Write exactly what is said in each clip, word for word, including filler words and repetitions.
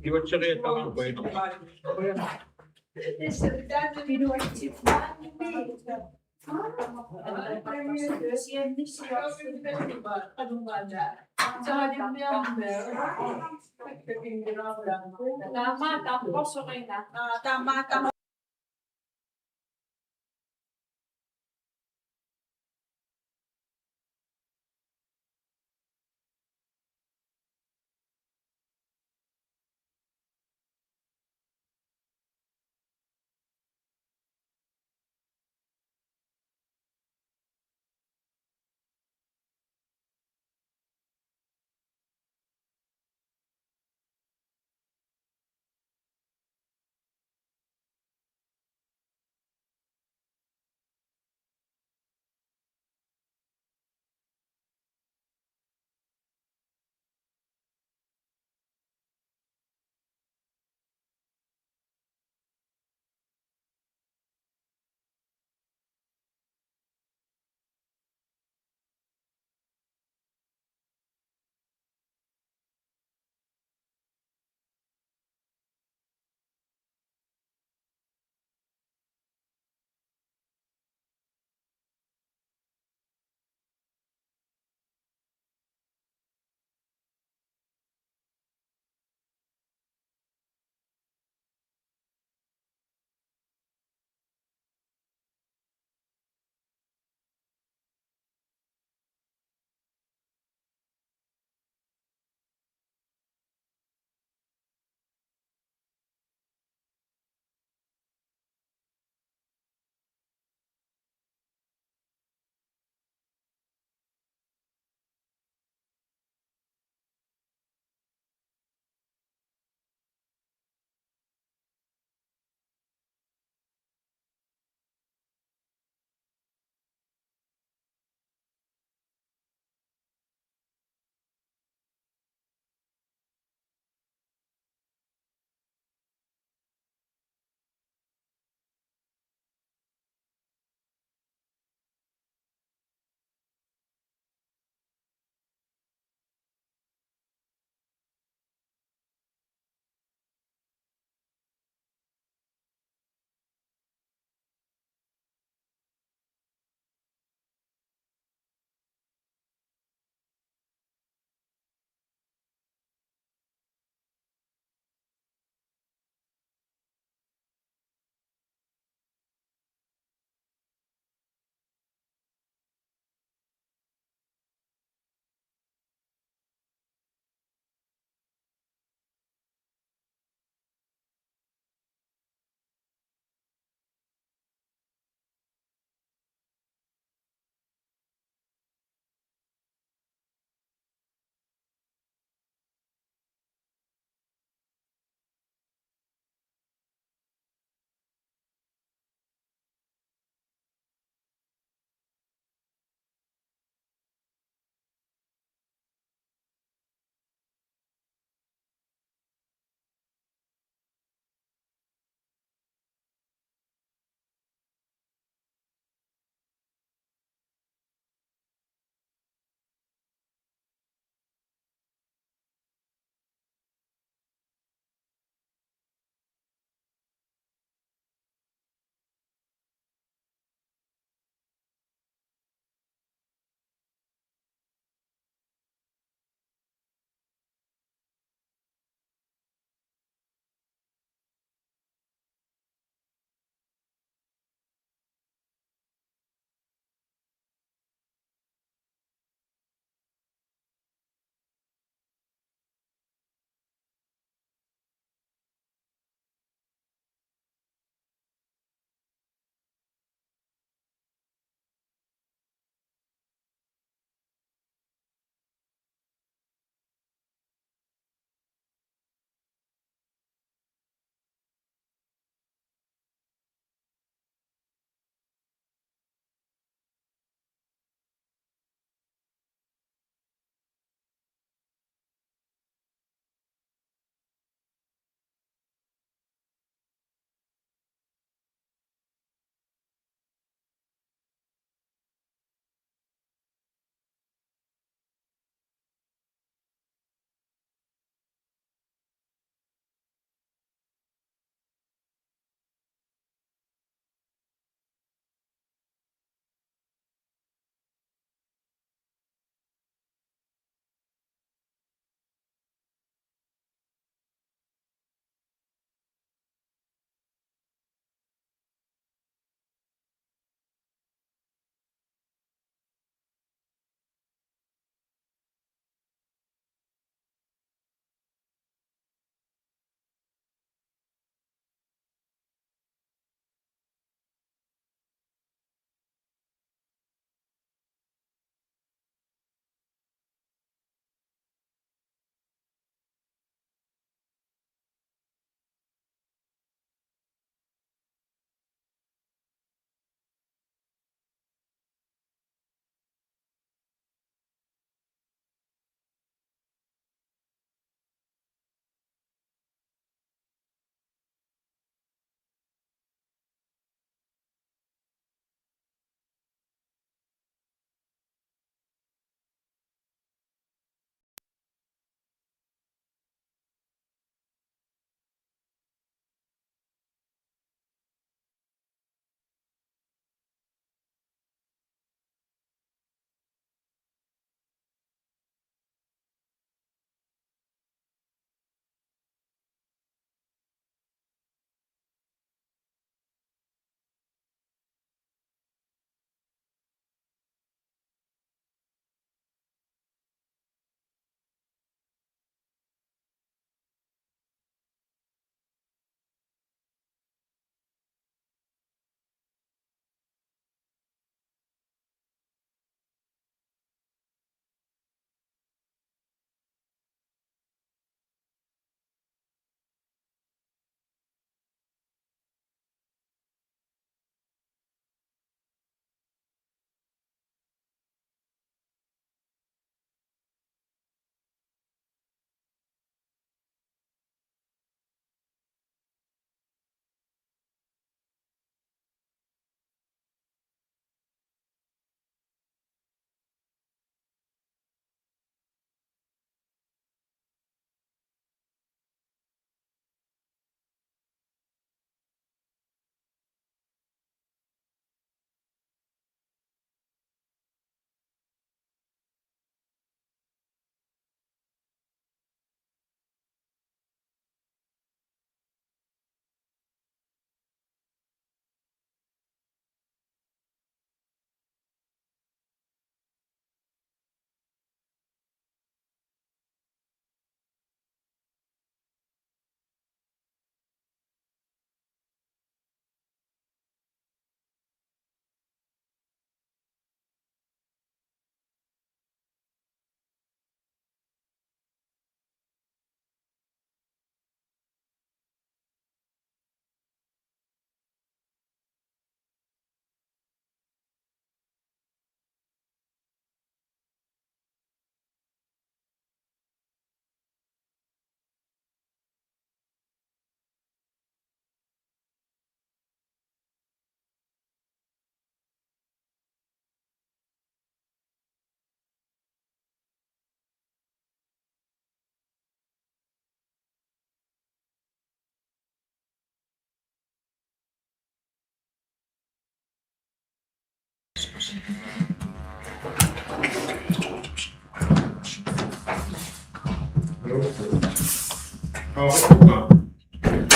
Iluatseriataarpai. Taama tappoq Sorina. Taama tappoq.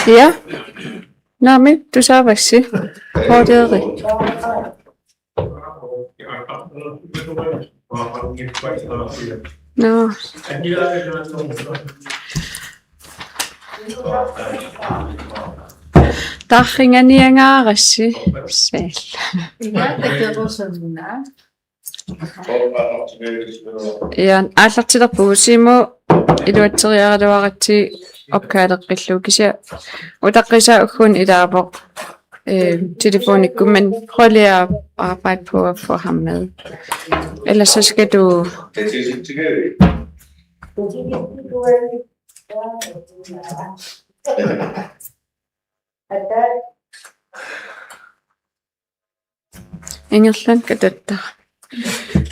Ja. Naamik, tusaavassi. H D R-i. Nå. Tarringaniangaarassi. Sal. Ja, aallartilerpugut, Siumup iluatseriaraluaratsigit opkaaleqqillugu, kisianni utaqqisaaqqaarluni ilaavoq, øh, telefonikkut, men prøv lige at arbejde på at få ham med. Ellers så skal du... Ingerlaannaq katattara.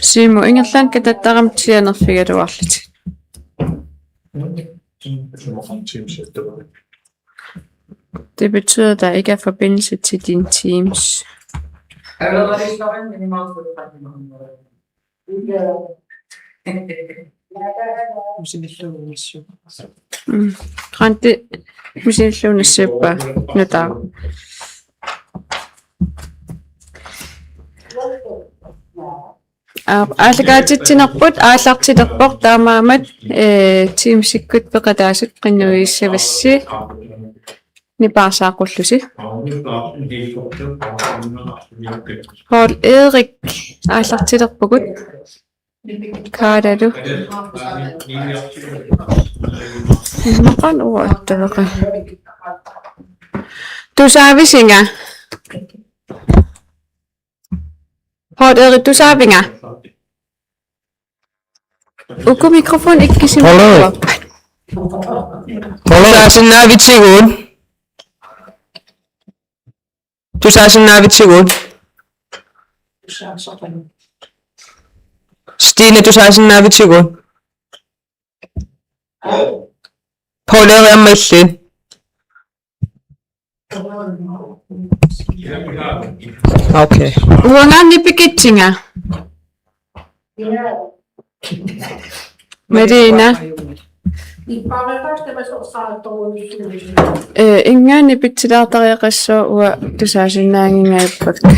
Siumut ingerlaannaq katattarami sianerfigaluarlutit. Det betyder, at der ikke er forbindelse til din Teams. Mm. Grandi misilluunissippa nutaa. Aap, aallakaatitsinerput aallartilerpoq, taamaammat, øh, Teamsikkut peqataasut qinnuigissavassi. Nipaarsaaqqullusi. Poul Erik aallartilerpugut. Kaalalu. Maqan uattaveqa. Tusaavisinga? Poul Erik, tusaavinga? Uku mikrofon ikkisima. Hello. Hello. Tusaasinnaavisigut? Tusaasinnaavisigut? Stine, tusaasinnaavisigut? Poul Erik, aamma illit? Okay. Uangaanni pikitsinga? Malina. Øh, ingaanni pitsilaartariaqassaaq, uanga tusaasinnaanngingajappakka.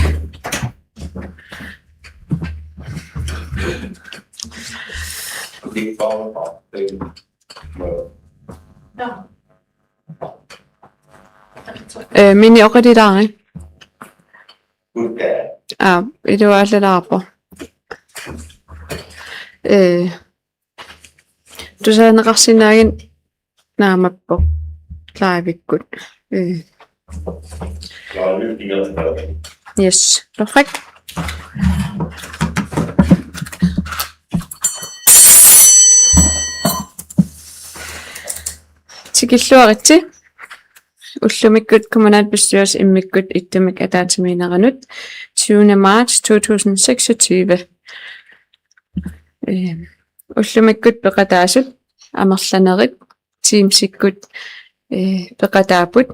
Øh, Mini, oqalilaarit? Aa, iluaallalaarpoq. Øh, tusaaneqarsinnaaginnarpoq livekkut. Øh. Yes, perfekt. Tikilluaritsi. Ullumikkut kommunalbestyrelse immikkut ittumik ataatsimiinneranut tyvende marts to tusind seksogtyve. Øh, ullumikkut peqataasut amerlanerit Teamsikkut, øh, peqataapput.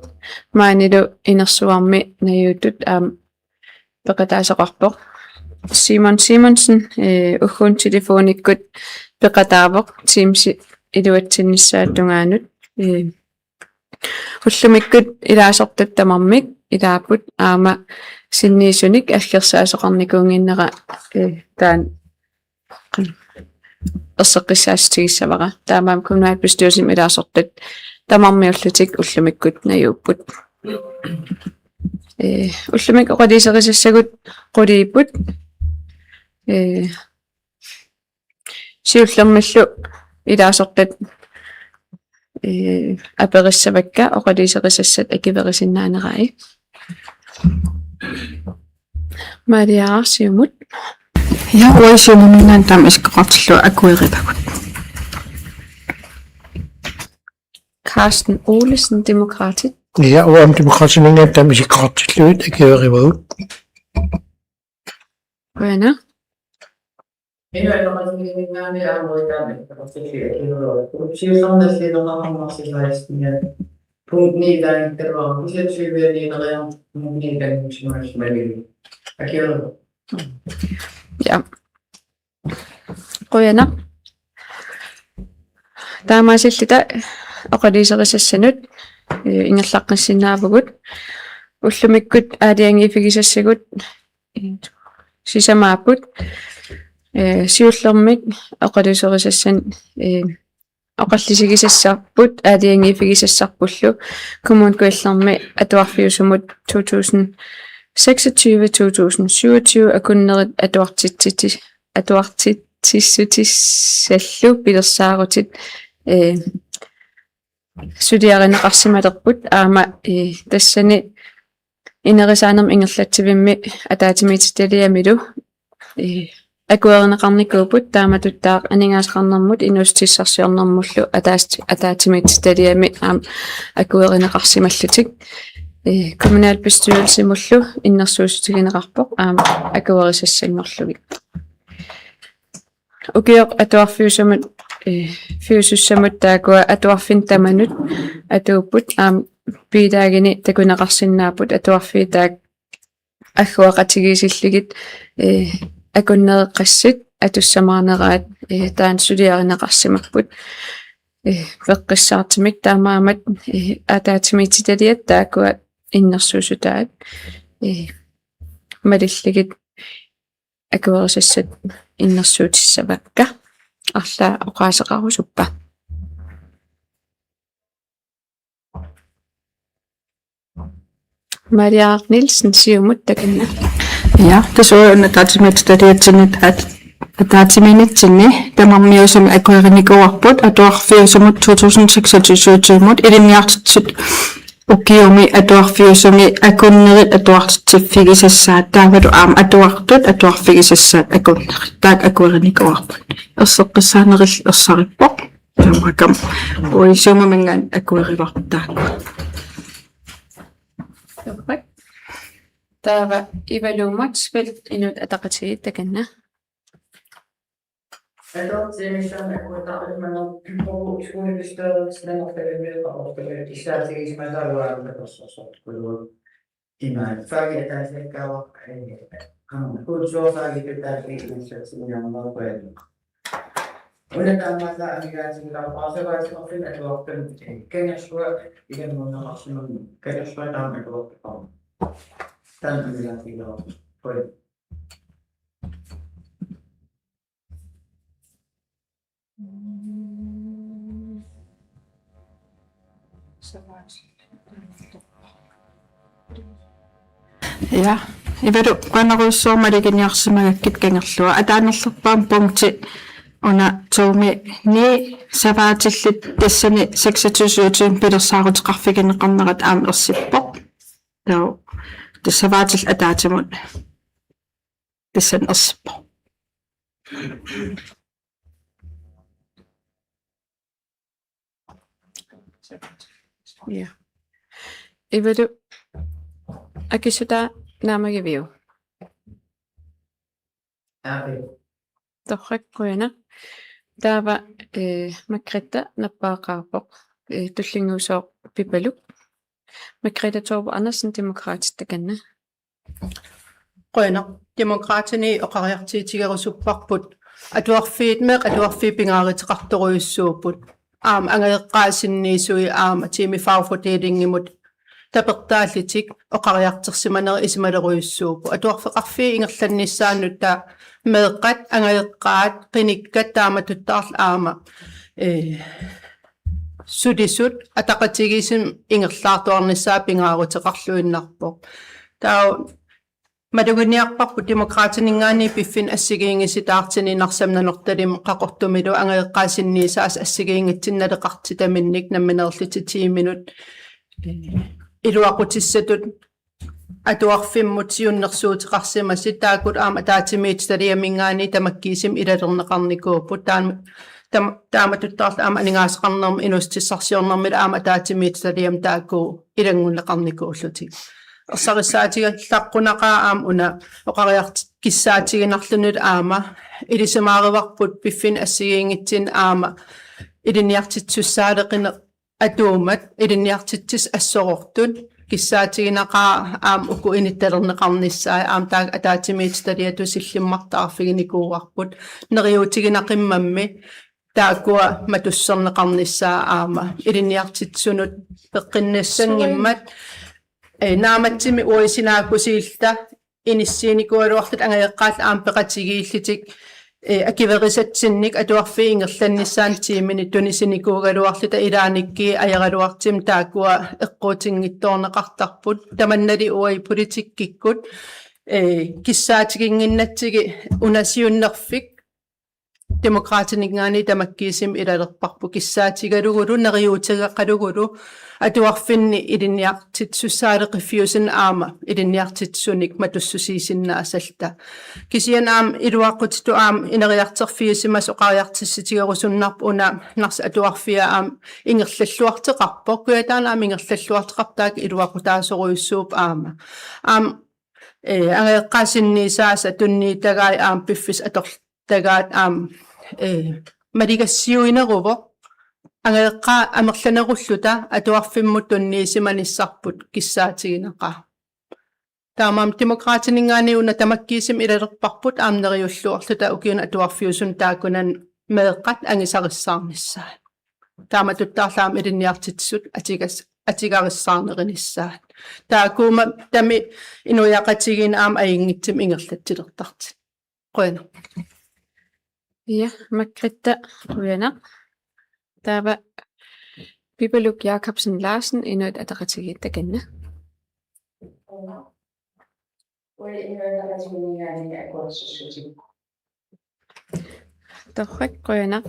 Maanilu inersuarmi najuuttut aamma peqataasoqarpoq. Simon Simonsen, øh, ugguuna telefonikkut peqataavoq Teamsi iluatsinnissaata tungaanut. Øh, ullumikkut ilaasortat tamarmik ilaapput, aamma sinniisunik aggersaasoqarnikuunnginnera, øh, taanna erseqqissaatigissavara. Taamaammat kommunalbestyrelsimi ilaasortat tamarmiullutik ullumikkut najuupput. Øh, ullumikkut oqaluuserisassavut quliipput. Øh, siullermillu ilaasortat, øh, aperissavakka oqaluuserisassat akuerisinnaanerai. Maria, Siumut. Ja, uanga Siumuminngaanniit taama isikkoqartillugu akuerivagut. Carsten Olesen, Demokraatit. Ja, uanga Demokraatiminngaanniit taama isikkoqartillugit akuerivagut. Qujanaq. Ja. Qujanaq. Taamaasilluta oqaluuserisassanut, eh, ingerlaqqissinnaavugut. Ullumikkut aalajangiiffigisassagut, eh, sisamaapput, eh, siullermik oqaluuserisassanik, eh, oqallisigisassarput aalajangiiffigisassarpullu Kommune Kujallermi atuarfiusumut to tusind seksogtyve, to tusind syvogtyve akunnerit atuartitsiti-, atuartitsissutissallu pilersaarutit, eh, suliarineqarsimalerput aamma, eh, tassani inerisaanermi ingerlatsivimmi ataatsimiititaliamilu, eh, akuerineqarnikuupput, taamatuttaaq aningaasaqarnermut inuussutissarsiornermullu ataas-, ataatsimiititaliami aamma akuerineqarsimallutik. Eh, kommunalbestyrelsimullu innersuussutigineqarpoq aamma akuerisassanngorlugit. Ukioq atuarfiusumut, eh, fiusussamut taakkua atuarfinnut tamanut atuupput aamma biilagini takuneqarsinnaapput atuarfiit taakku agguaqatigiissillugit, eh, akunnerit qassit atussamaarneraat, eh, taanna suliarineqarsimapput, eh, peqqissaartumik taamaammat, eh, ataatsimiititaliat taakkua innersuussutaat, eh, malillugit akuerisassat innersuutissavakka. Arlaat oqaaseqarusuppa? Maria Nielsen, Siumut, takanna. Ja, tassa una ataatsimiititaliatsinni at-, ataatsimiinnitsinni tamarmiusumi akuerinikuuarput atuarfiusumut to tusind seksogtyve-mut ilinniartitsisut ukiumi atuarfiusumi akunnerit atuartitsiffigisassaat taavalu aamma atuartut atuarfigisassaat akunnerit. Taakku akuerinikuuarput. Erseqqissaanerillu ersarippoq. Tamakkuupput. Uisuuminngaanniit akuerivarput taakku. Taava Ivalu Motzfeldt, Inuit Ataqatigiit, takanna. Ima, fagit ataasiakkaavara, eh, aamma, kulturfagitut taakku ingerlatsiniarnerup. Una taamaallaat amigaatigilaarpara savaatinneqarfimmut atuarfimmut, eh, kangerluat ilanngunneqarsimammat, kangerluat taama atuarfippara. Taanna amigaatigilaarpara. Ja, Ivalu, qujanarujussuaq maluginiarsimagakkit kangerlua. Ataanerlerpaamik punkti una to-mi ni savaatillit tassani seksogtyve syvogtyve pilersaaruteqarfigineqarnerat aamma ersippoq. Taava tassa savaatillit ataatsimut tassani ersippoq. Ja. Ivalu, akissutaa naammagiviuk? Aap. Torrak, qujanaq. Taava, eh, Margrethe nappaaqaarpoq, eh, tullinnguusooq Pipaluk. Margrethe Thorup Andersen, Demokraatit, takanna. Qujanaq. Demokraatini oqariartuutigerusupparput atuarfiit, meeqqat atuarfiit pingaaruteqartorujussuupput. Aamma angajoqqaat sinniisui aamma tiimi fagfordelingimut tapertaallutik oqariartorsimanerit isumalerujussuupput. Atuarfeqarfiit ingerlannissaannut taava meeqqat, angajoqqaat, qinikkat taamatuttaarlu aamma, eh, sulisut ataqatigiissumik ingerlaartuarnissaa pingaaruteqarluinnarpoq. Taava maluginiarparput Demokraatininngaanniit piffinnut assigiinngissutaartunik Narsami, Nanortalimmi, Qaqortumilu angajoqqaat sinniisaasa assigiinngitsunik naleqartitaminnik nammineerlutik tiiminut iluaqutissatut atuarfimmut siunnersuuteqarsimasut, taakkulu aamma ataatsimiititaliaminngaanniit tamakkiisumik ilalerneqarnikuupput. Taam-, tam-, taamatuttaarlu aamma aningaasaqarnermut inuussutissarsiornermullu aamma ataatsimiititaliami taakku ilanngunneqarnikuullutik. Ersarissaatigilaqqunaqaaq aamma una oqariartik kissaatiginarlunilu aamma ilisimaarivarput piffinnut assigiinngitsunik aamma ilinniartitsisussaaleqineq atuummat ilinniartitsisut assorortut kissaatiginaqaaq aamma uku inittalerneqarnissaat aamma taakku ataatsimiititaliatut sillimmartaarfiginikuuarput neriuutigineqimmammi taakkua matusserneqarnissaat aamma ilinniartitsisunut peqqinnissanngimmat, ee, naammatsimik uisinaakkusiilta inissiinikuugaluarluta angajoqqaalluta aamma peqatigiillutik, ee, akuerisatsinnik atuarfiit ingerlannissaannut tiimini tunisinikuugaluarluta ilaannikkut ajoraluartumik taakkua eqquutinngitsoorneqartarput tamannali uagut politikkikkut, ee, kissaatiginnginnatsigit una siunnerfik Demokraatininngaanniit tamakkiisumik ilalerparput kissaatigalugulu neriuutigeqalugulu atuarfinni ilinniartitsisussaaleqiffiusuni aamma ilinniartitsisunik matussusiisinnaasalluta. Kisianni aamma iluaqutitut aamma ineriartorfiusimasoq oqariartuutigerusunnarpoq una Narsap atuarfia aamma ingerlalluartoqarpoq, Kujataani aamma ingerlalluartoqarpoq taakku iluaqutaasorujussuupput aamma. Aamma, ee, angajoqqaat sinniisaasa tunniuttagaat aamma piffissaq atortagaat aamma, ee, maligassiuineruvoq angajoqqaat amerlanerulluta atuarfimmut tunniusimanissarput kissaatiginaqaaq. Taamaammat Demokraatininngaanniit una tamakkiisumik ilalerparput aamma neriulluarluta ukiuni atuarfiusuni taakkunani meeqqat angusarissaarnissaat. Taamatuttaarlu aamma ilinniartitsisut atugas-, atugarissaarnerinnissaat. Taakkuummata inuiaqatigiinni aamma ajunngitsumik ingerlatsilertartut. Qujanaq. Ja, Margrethe, qujanaq. Taava Pipaluk Jakobsen Larsen, Inuit Ataqatigiit, takanna. Torrak, qujanaq.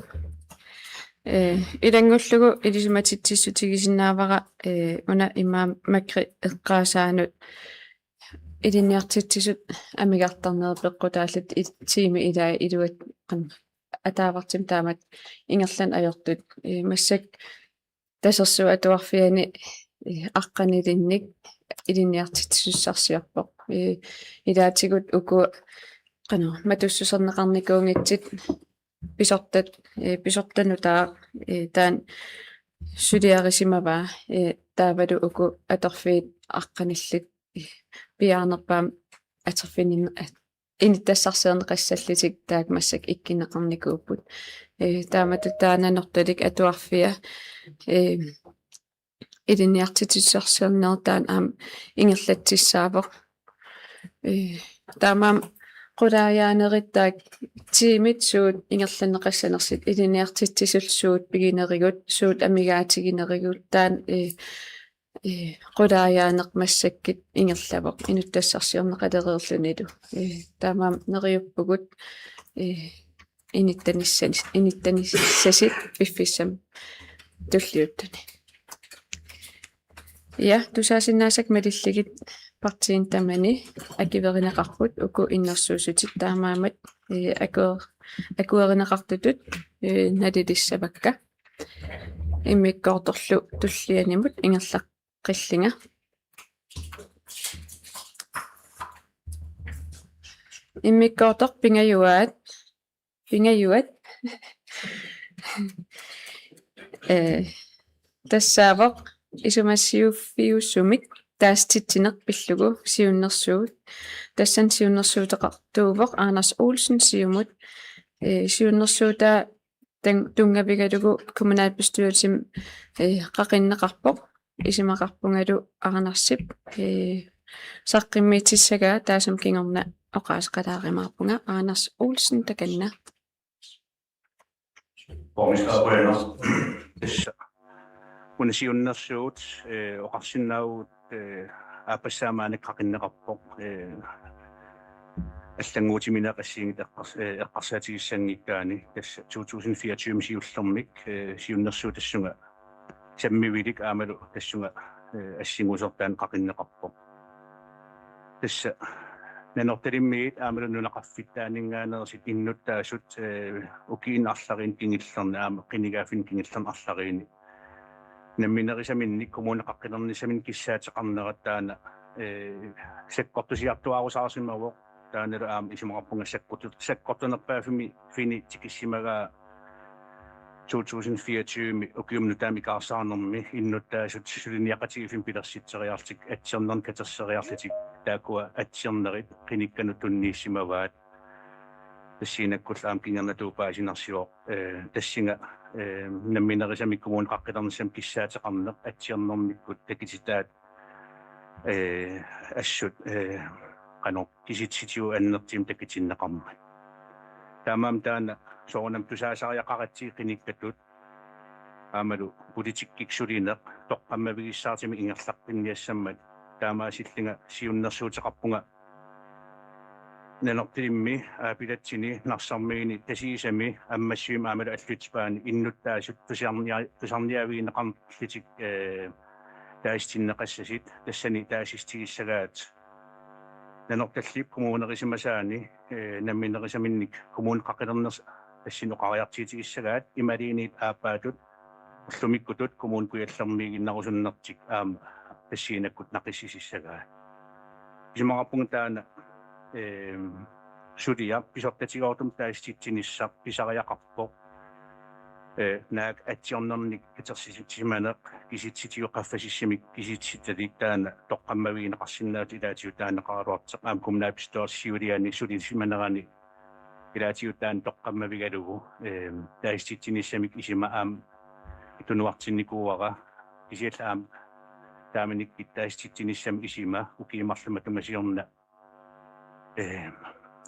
Ee, ilanngullugu ilisimatitsissutigisinnaavara, ee, una imaammat Margrethe eqqaasaanut ilinniartitsisut amigartarnerat peqqutaallutik i-, tiimit ilaat iluat qan-, ataavartumik taamatut ingerlaneq ajortut. Ee, massakkut Tasersuup Atuarfiani, ee, aqqanilinnik ilinniartitsisussarsiorpoq. Ee, ilaatigut uku qanoq matussuserneqarnikuunngitsut pisortat, ee, pisortanut taava, ee, taanna suliarisimavaa, ee, taavalu uku atorfiit aqqanillit, ee, piaarnerpaamik atorfinni-, at-, inuttassarsiorneqassallutik taakku massakkut ikkunneqarnikuupput. Ee, taamatut taanna Nanortalik Atuarfia, ee, ilinniartitsisussarsiorneq taanna aamma ingerlatsissaavoq. Ee, taamaammat qulaajaanerit taakku tiimit suut ingerlanneqassanersut, ilinniartitsisullu suut piginerigut, suut amigaatiginerigut, taanna, ee, ee, qulaajaaneq massakkut ingerlavoq inuttassarsiorneqalereerlunilu. Ee, taamaammat neriuppugut, ee, inuttanissas-, inuttanissasit piffissami tulliuttuni. Ja, tusaasinnaasakka malillugit partiini tamani akuerineqarput uku innersuussutit, taamaammat, ee, akuer-, akuerineqartutut, ee, nalilissavakka. Immikkoortorlu tullianimut ingerlaqqillunga. Immikkoortoq pingajuaat, pingajuat. Ee, tassaavoq isumassiuuffiusumik taasititsineq pillugu siunnersuut. Tassani siunnersuuteqartuuvoq Anders Olsen, Siumut. Ee, siunnersuutaa tan-, tunngavigalugu kommunalbestyrelsimi, ee, qaqinneqarpoq. Isumaqarpungalu Andersip, ee, saqqummiutissagaa, taassuma kingorna oqaaseqalaarumaarpunga. Anders Olsen, takanna. Borgmester, qujanaq. Tassa una siunnersuut, ee, oqarsinnaavugut, ee, aappassaa maani qaqinneqarpoq, ee, allannguutimineq assigiinngitsut eqqars-, ee, eqqarsaatigissanngikkaanni, tassa to tusind fireogtyve siullermik, ee, siunnersuut tassunga sammivilik aammalu tassunga, ee, assingusortaan qaqinneqarpoq. Tassa Nanortalimmiit aammalu nunaqarfittaaninngaanneersut innuttaasut, ee, ukiuni arlaliini kingullerni aamma qinigaaffinni kingullerni arlaliini nammineerisaminnik kommuneqaqqilernissaminnik kissaateqarnerat taanna, ee, sakkortusiartuaarusaarsimavoq, taannalu aamma isumaqarpunga sakkortu-, sakkortunerpaaffimmi fini tikissimagaa to tusind fireogtyve ukiumi nutaami ikaarsaarnermi innuttaasut suliniaqatigiiffimmik pilersitseriarlutik atsiornernik katerseriarlutik taakkua atsiornerit qinikkanut tunniussimavaat. Tassiinakkullu aamma kingornatigut paasinarsivoq, eh, tassunga, eh, namminerisamik kommuneqaqqilernissamik kissaateqarneq atsiornermikkut takutitaat, eh, assut, eh, qanoq kisitsisitigut annertuumik takutinneqarmat. Taamaammat taanna soorunami tusaasariaqaratsigu qinikkatut aammalu politikkikkut sulineq toqqammavigissaartumik ingerlaqqinniassammat. Taamaasillunga siunnersuuteqarpunga Nanortalimmi, Aapilatsinni, Narsarmiuni, Tasiusami, Ammassuimi aammalu Alluitsup Aani innuttaasut tusarnia-, tusarniaavigineqarlutik, eh, taasitinneqassasut, tassani taasissutigissagaat Nanortallip kommunerisimasaani, eh, namminerisaminnik kommuneqaqqilerneq tassani oqariartuutigissagaat imaluunniit aappaatut ullumikkutut Kommune Kujallermiiginnarusunnertik aamma tassiinakkut naqissusissagaat. Isumaqarpunga taanna, ehm, suliaq pisortatigoortumik taasititsinissaq pisariaqarpoq. Eh, naak atsiornernik katersisitsisimaneq kisitsisitigut qaffasissumik kisitsisitalik taanna toqqammavigineqarsinnaavoq, ilaatigut taaneqaraluartoq aamma kommunalbestyrelsip siuliani sulisimanerani ilaatigut taanna toqqammavigalugu, ehm, taasititsinissamik isuma aamma tunuartinnikuuara, kisianni aamma taamanikkut taasititsinissamik isuma ukiut marluk matuma siorna, ehm,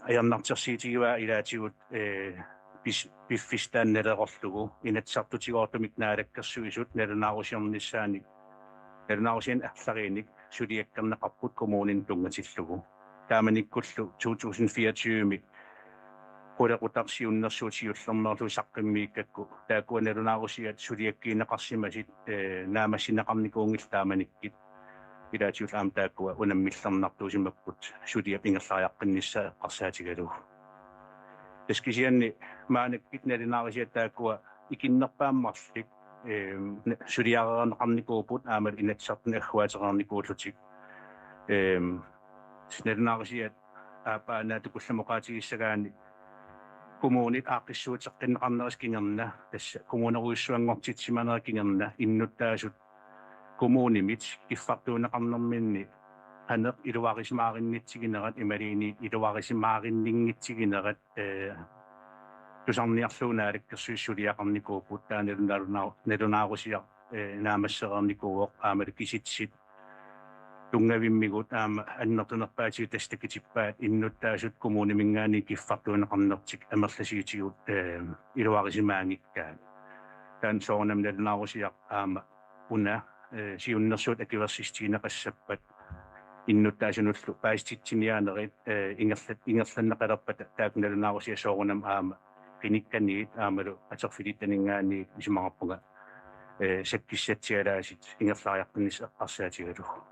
ajornartorsiutigivaa ilaatigut, eh, pis-, piffissaq taanna naleqorlugu Inatsisartutigoortumik Naalakkersuisut nalunaarusiornissaannik nalunaarusianik arlariinnik suliakkerneqarput kommuninut tunngatillugu. Taamanikkullu to tusind fireogtyve-mi qulequtaq siunnersuut siullermeerlugit saqqummiukkakku taakkua nalunaarusiat suliakkiinneqarsimasut, eh, naammassineqarnikuunngillat taamanikkut. Ilaatigut aamma taakkua unammillernartuusimapput suliap ingerlariaqqinnissaa eqqarsaatigalugu. Tassa kisianni maannakkut nalunaarusiat taakkua ikinnerpaammarluk, ehm, ne-, suliareerneqarnikuupput aammalu Inatsisartuni agguaateqarnikuullutik. Ehm, nalunaarusiat aappaa naatsukullammik oqaatigissagaanni kommunit aaqqissuuteqqinneqarnerisa kingorna, tassa kommunerujussuanngortitsimanera kingorna innuttaasut kommunimit kiffartuunneqarnerminni qanoq iluarisimaarinnitsiginerat imaluunniit iluarisimaarinninngitsiginerat, eh, tusarniarlugu Naalakkersuisut suliaqarnikuupput, taanna nalunaa-, nalunaarusiaq, eh, naammassereernikuuvoq aammalu kisitsisit tunngavimmigut aamma annertunerpaatigut tassa takutippaat innuttaasut kommuniminngaanniit kiffartuunneqarnertik amerlasuutigut, eh, iluarisimaanngikkaat. Taanna soorunami nalunaarusiaq aamma una, eh, siunnersuut akuersissutigineqassappat innuttaasunullu paasititsiniaanerit, eh, ingerlat-, ingerlanneqalerpata taakku nalunaarusiat soorunami aamma qinikkaniit aammalu atorfilittaninngaanniit isumaqarpunga, eh, sakkissatsialaasut ingerlariaqqinnissaq eqqarsaatigalugu.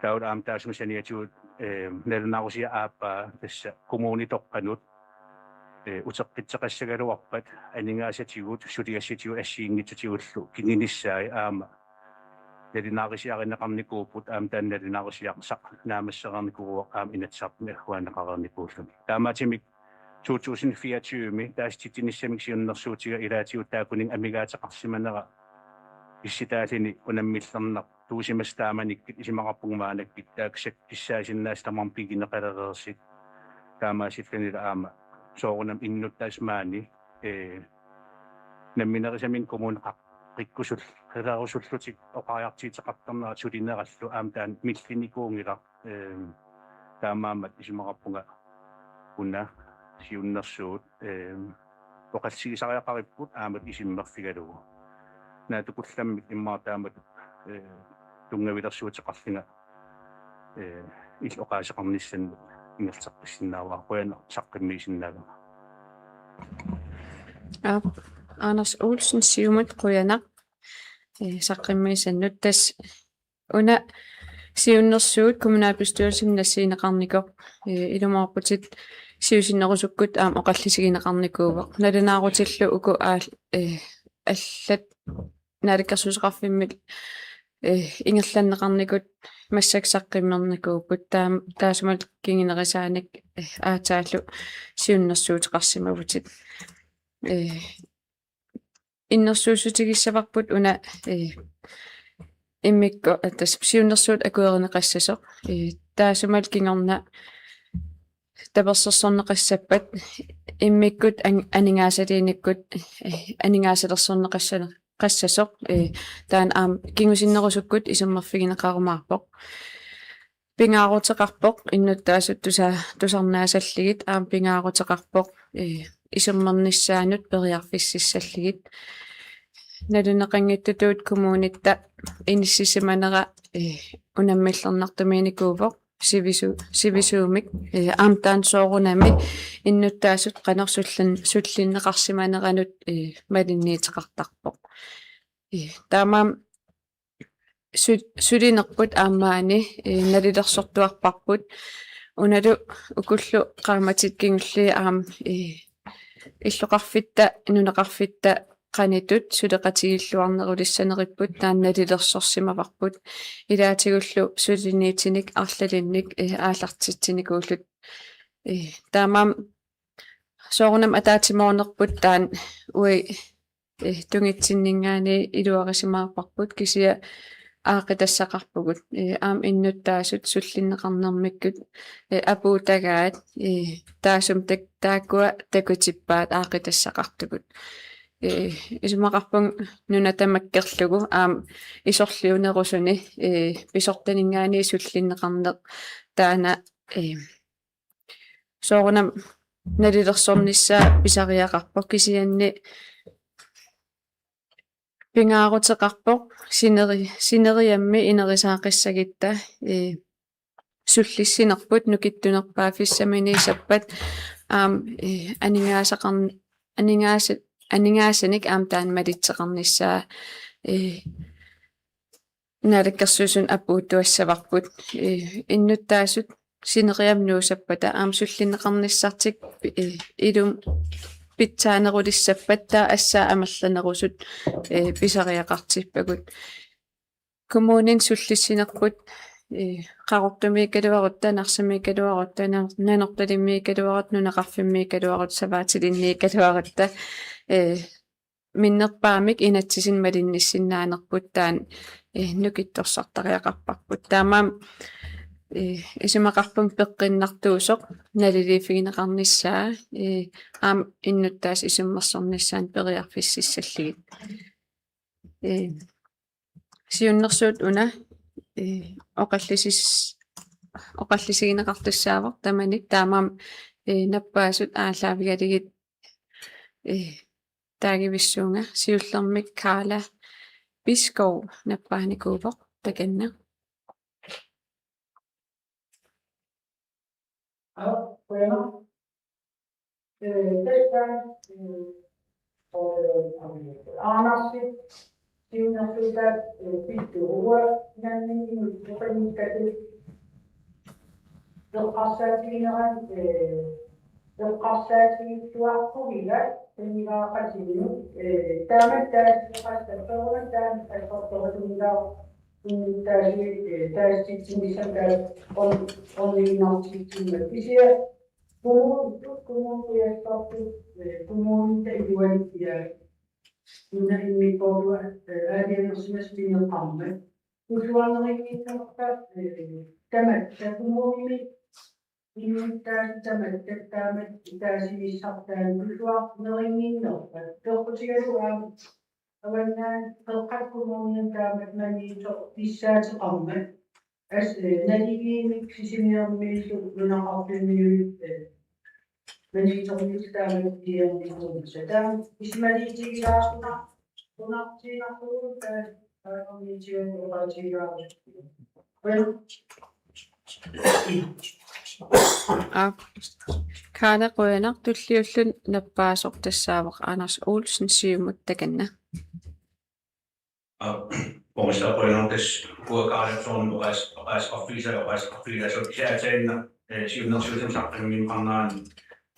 Taavalu aamma taassuma saniatigut, eh, nalunaarusiaq aappaa tassa kommunitoqqanut, eh, uteqqitseqassagaluarpat aningaasatigut suliassatigut assigiinngitsutigullu kingunissaat aamma nalunaarusiarineqarnikuupput, aamma taanna nalunaarusiaq naammassereernikuuvoq aamma Inatsisartuni agguaanneqareernikuulluni. Taamaattumik to tusind fireogtyve-mi taasititsinissamik siunnersuutiga ilaatigut taakkuninnga amigaateqarsimanera pissutaalluni unammillernartuusimasoq taamanikkut isumaqarpunga maannakkut taakku sakkissaasinnaasut tamarmik pigineqalereersut. Taamaasillunilu aamma soorunami innuttaasut maani, eh, namminerisaminnik kommuneqaqqikkut sul-, qilerusullutik oqariartuuteqartarnerat sulinerallu aamma taanna millinikuunngilaq, eh, taamaammat isumaqarpunga una siunnersuut, eh, oqallisigisariaqaripput aamma isummerfigalugu. Naatsukullammik immaqa taamatut, eh, tunngavilersuuteqarlunga, eh, illit oqaaseqarnissannut ingerlateqqissinnaavara, qujanaq saqqummiusinnaagama. Aap, Anders Olsen, Siumut, qujanaq, eh, saqqummiussannut. Tassa una siunnersuut kommunalbestyrelsimi nassiunneqarnikoq, eh, ilumoorputit siusinnerusukkut aamma oqallisigineqarnikuuvoq. Nalunaarutillu uku aal-, eh, allat naalakkersuisoqarfimmit, eh, ingerlanneqarnikut massakkut saqqummernikuupput, taam-, taassumalu kingunerisaanik, eh, aatsaallu siunnersuuteqarsimavutit. Eh, innersuussutigissavarput una, eh, immikkut, eh, tassa siunnersuut akuerineqassasoq, eh, taassumalu kingorna tapersersorneqassappat immikkut an-, aningaasaliinikkut, eh, aningaasalersorneqassane-, qassasoq, eh, taanna aamma kingusinnerusukkut isummerfigineqarumaarpoq. Pingaaruteqarpoq innuttaasut tusa-, tusarnaasallugit, aamma pingaaruteqarpoq, eh, isummernissaanut periarfississallugit. Nalineqanngitsutut kommunitta inissisimanera, eh, unammillernartumiinnikuuvoq sivisu-, sivisuumik, eh, aamma taanna soorunami innuttaasut qanoq sullin-, sullinneqarsimaneranut, eh, malinniuteqartarpoq. Eh, taamaammat su-, sulinerput aamma maani, eh, nalilersortuarparput. Unalu ukullu qaammatit kingulliit aamma, eh, illoqarfitta, nunaqarfitta qanitut suleqatigilluarnerulissaneripput taanna nalilersorsimavarput. Ilaatigullu suliniutinik arlalinnik, eh, aallartitsinikuullutik. Eh, taamaammat soorunami ataatsimoornerput taanna uagut, eh, tungitsinninngaanniit iluarisimaarparput kisianni aaqqitassaqarpugut. Eh, aamma innuttaasut sullinneqarnermikkut, eh, apuuttagaat, eh, taassuma tak-, taakkua takutippaat aaqqitassaqartugut. Eh, isumaqarpunga nuna tamakkerlugu aamma isorliunerusuni, eh, pisortaninngaanniit sullinneqarneq taanna, eh, soorunami nalilersornissaa pisariaqarpoq kisianni pingaaruteqarpoq sineri-, sineriammi ineriartissagutta, eh, sullissinerput nukittunerpaaffissaminiissappat aamma, eh, aningaasaqarn-, aningaasa-, aningaasanik aamma taanna malitseqarnissaa, eh, Naalakkersuisuni apuuttuassavarput, eh, innuttaasut sineriammi nuussappata aamma sullinneqarnissartik, eh, ilumut pitsaanerulissappat taava assaat amerlanerusut, eh, pisariaqartippagut. Kommunini sullissinerput, eh, Qaqortumiikkaluarutta, Narsamiikkaluarutta, Nan-, Nanortalimmiikkaluarutta, nunaqarfimmiikkaluarutta, savaatilinniikkaluarutta, eh, minnerpaamik inatsisinik malinnissinnaanerput taanna, eh, nukittorsartariaqarparput. Taamaammat, eh, isumaqarpunga peqqinnartuusoq naliliiffigineqarnissaa, eh, aamma innuttaasut isummersornissaannut periarfississallugit. Eh, siunnersuut una, eh, oqallisis-, oqallisigineqartussaavoq tamanit, taamaammat, eh, nappaasut aallaavigalugit, eh, taagivissuunga. Siullermik Karla Biskov nappaanikuuvoq, takanna. Aa, qujanaq. Eh, tassa, eh, eh, Aanarsi, siunnersuutaat, eh, pittuuga, nanninni oqannikkatut eqqarsaatigineran, eh, eqqarsaatigilluarpugut, tanigaaqatiginnut, eh, taamatut taasaqassapparumat taanna assortorusunilaa innuttaasut, eh, taasitsinissaq taas on-, onniinnartitsinni. Kisianni kommunitut, kommunit qiassortut, eh, kommunit iluanit, ja, una immikkoortua, eh, aalajangersimasut pineqarmat. Tulluarnerinnginnerpat, eh, tamatta kommunimi innuttaasut tamatta taamak taasinissaat taanna tulluarnerinnginnerpat. Peqqutigalugu aamma Avannaani Qeqqata Kommunia taamak Maniitsoq pissaateqarmat. As-, eh, naligiimmik Sisimiormiillu nunaqarfimmiut, eh, Maniitsormiillu taamak ikiornikuummata. Taanna isumaliutigilaaruna-, -unartiinnarlugu taanna aamma oqaatigilaarusuppunga. Qujanaq. Aap. Karla, qujanaq, tulliulluni nappaasoq tassaavoq Anders Olsen, Siumut, takanna. Aap, qujanaq, tassa uanga Karlap soorunami oqaas-, oqaaseqarfigisaa-, oqaaseqarfigilaassavara kisianni aatsaannguaq, eh, siunnersuussani saqqummiunneqarnerani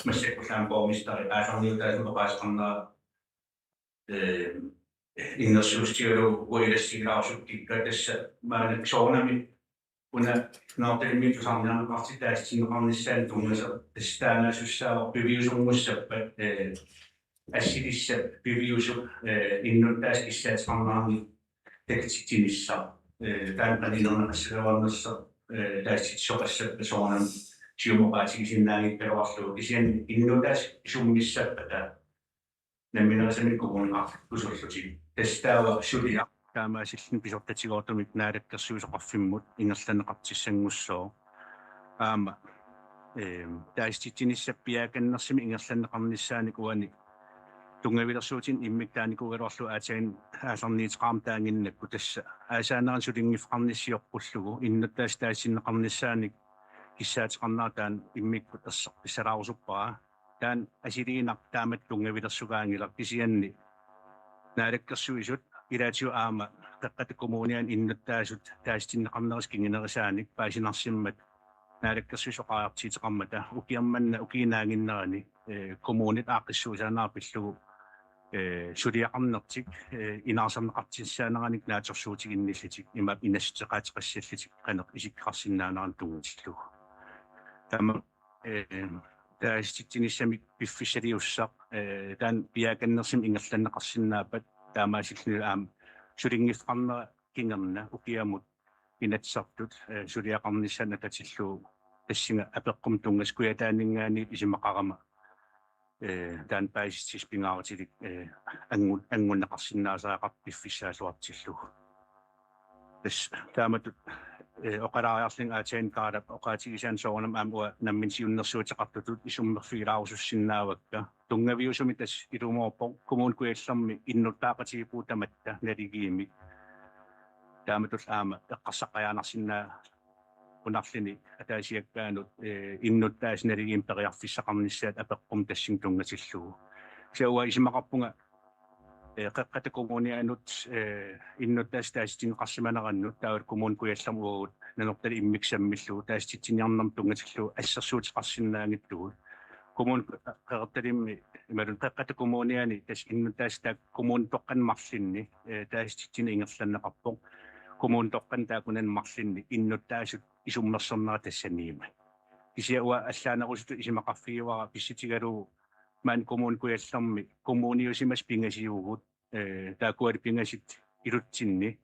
massakkut aamma borgmesteri aallarniutaasumik oqaaseqarnera, eh, innersuussutigalugu uanga ilassigilaarusukka, tassa maannakkut soorunami una Nanortalimmi tusarniarneqartut taasitinneqarnissaannut tunngasoq, tassa taanna asussaavoq piviusunngussappat, eh, assilissap piviusup, eh, innuttaasut kissaateqarnerannik takutitsinissaq, eh, taanna qanilerneqassagaluarnersoq, eh, taasititsisoqassappat soorunami Siumut oqaatigisinnaanngikkaluarlugu, kisianni innuttaasut isummissappata nammineerisamik kommuneqarfik usullutik. Tassa taava suliaq taamaasilluni pisortatigoortumik naalakkersuisoqarfimmut ingerlanneqartissanngussooq. Aamma, ehm, taasititsinissap piaakannersumik ingerlanneqarnissaanik uani tunngavilersuutinik immikkut taanikuugaluarlugu aatsaannguaq aallarniuteqarmat taannginnakku, tassa aasaanerani sulinngiffeqarnissioqqullugu innuttaasut taasitinneqarnissaanik kissaateqarnera taanna immikkut erseqqissalaarusuppara. Taanna asiliinaq taamatut tunngavilersugaanngilaq, kisianni naalakkersuisut ilaatigut aamma Qeqqata Kommuniani innuttaasut taasitinneqarnerisa kingunerisaanik paasinarsimmat naalakkersuisut oqariartuuteqarmata ukiaq manna ukiup naannginnerani, eh, kommunit aaqqissuussaanerat pillugu, eh, suliaqarnertik, eh, inaarsorneqartussaaneranik naatsorsuutiginnillutik, imaappoq inassuteqaateqassallutik qanoq isikkoqarsinnaanerannut tunngatillugu. Taama, eh, taasititsinissamik piffissaliussaq, eh, taanna piaakannersumik ingerlanneqarsinnaappat taamaasilluni aamma sulinngiffeqarnera kingorna ukiamut Inatsisartut, eh, suliaqarnissaanut atatillugu tassunga apeqqumut tunngasut Kujataaninngaanniit isumaqarama, eh, taanna paasissutissaq pingaarutilik, eh, anngun-, anngunneqarsinnaasariaqarpoq piffissaalluartillugu. Tassa taamatut, eh, oqalaariarlunga aatsaannguaq Kaarlap oqaatigisaanut soorunami aamma uanga nammineq siunnersuuteqartutut isummerfigilaarusussinnaavakka. Tunngaviusumik tassa ilumoorpoq Kommune Kujallermi innuttaaqatigiippugut tamatta naligiimmik. Taamatullu aamma eqqarsaqqajaanarsinnaa- -unarluni ataasiakkaanut, eh, innuttaasut naligiimmik periarfissaqarnissaat apeqqummi tassunga tunngatillugu. Kisianni uanga isumaqarpunga, eh, Qeqqata Kommunianut, eh, innuttaasut taasitinneqarsimanerannut taavalu Kommune Kujallermut uagut Nanortalik immikkut sammillugu taasititsiniarnermut tunngatillugu assersuuteqarsinnaanngitsugut. Kommune Qeqertalimmi imaluunniit Qeqqata Kommuniani tassa innuttaasut taakku kommunitoqqanik marlunnik, eh, taasititsineq ingerlanneqarpoq. Kommunitoqqanik taakkunani marlunnik innuttaasut isummersornerat tassaniimmat. Kisianni uanga allaanerusutut isumaqarfigaara pissutigalugu maani Kommune Kujallermi kommuniusimasut pingasuuvugut, eh, taakkualu pingasut ilutsinni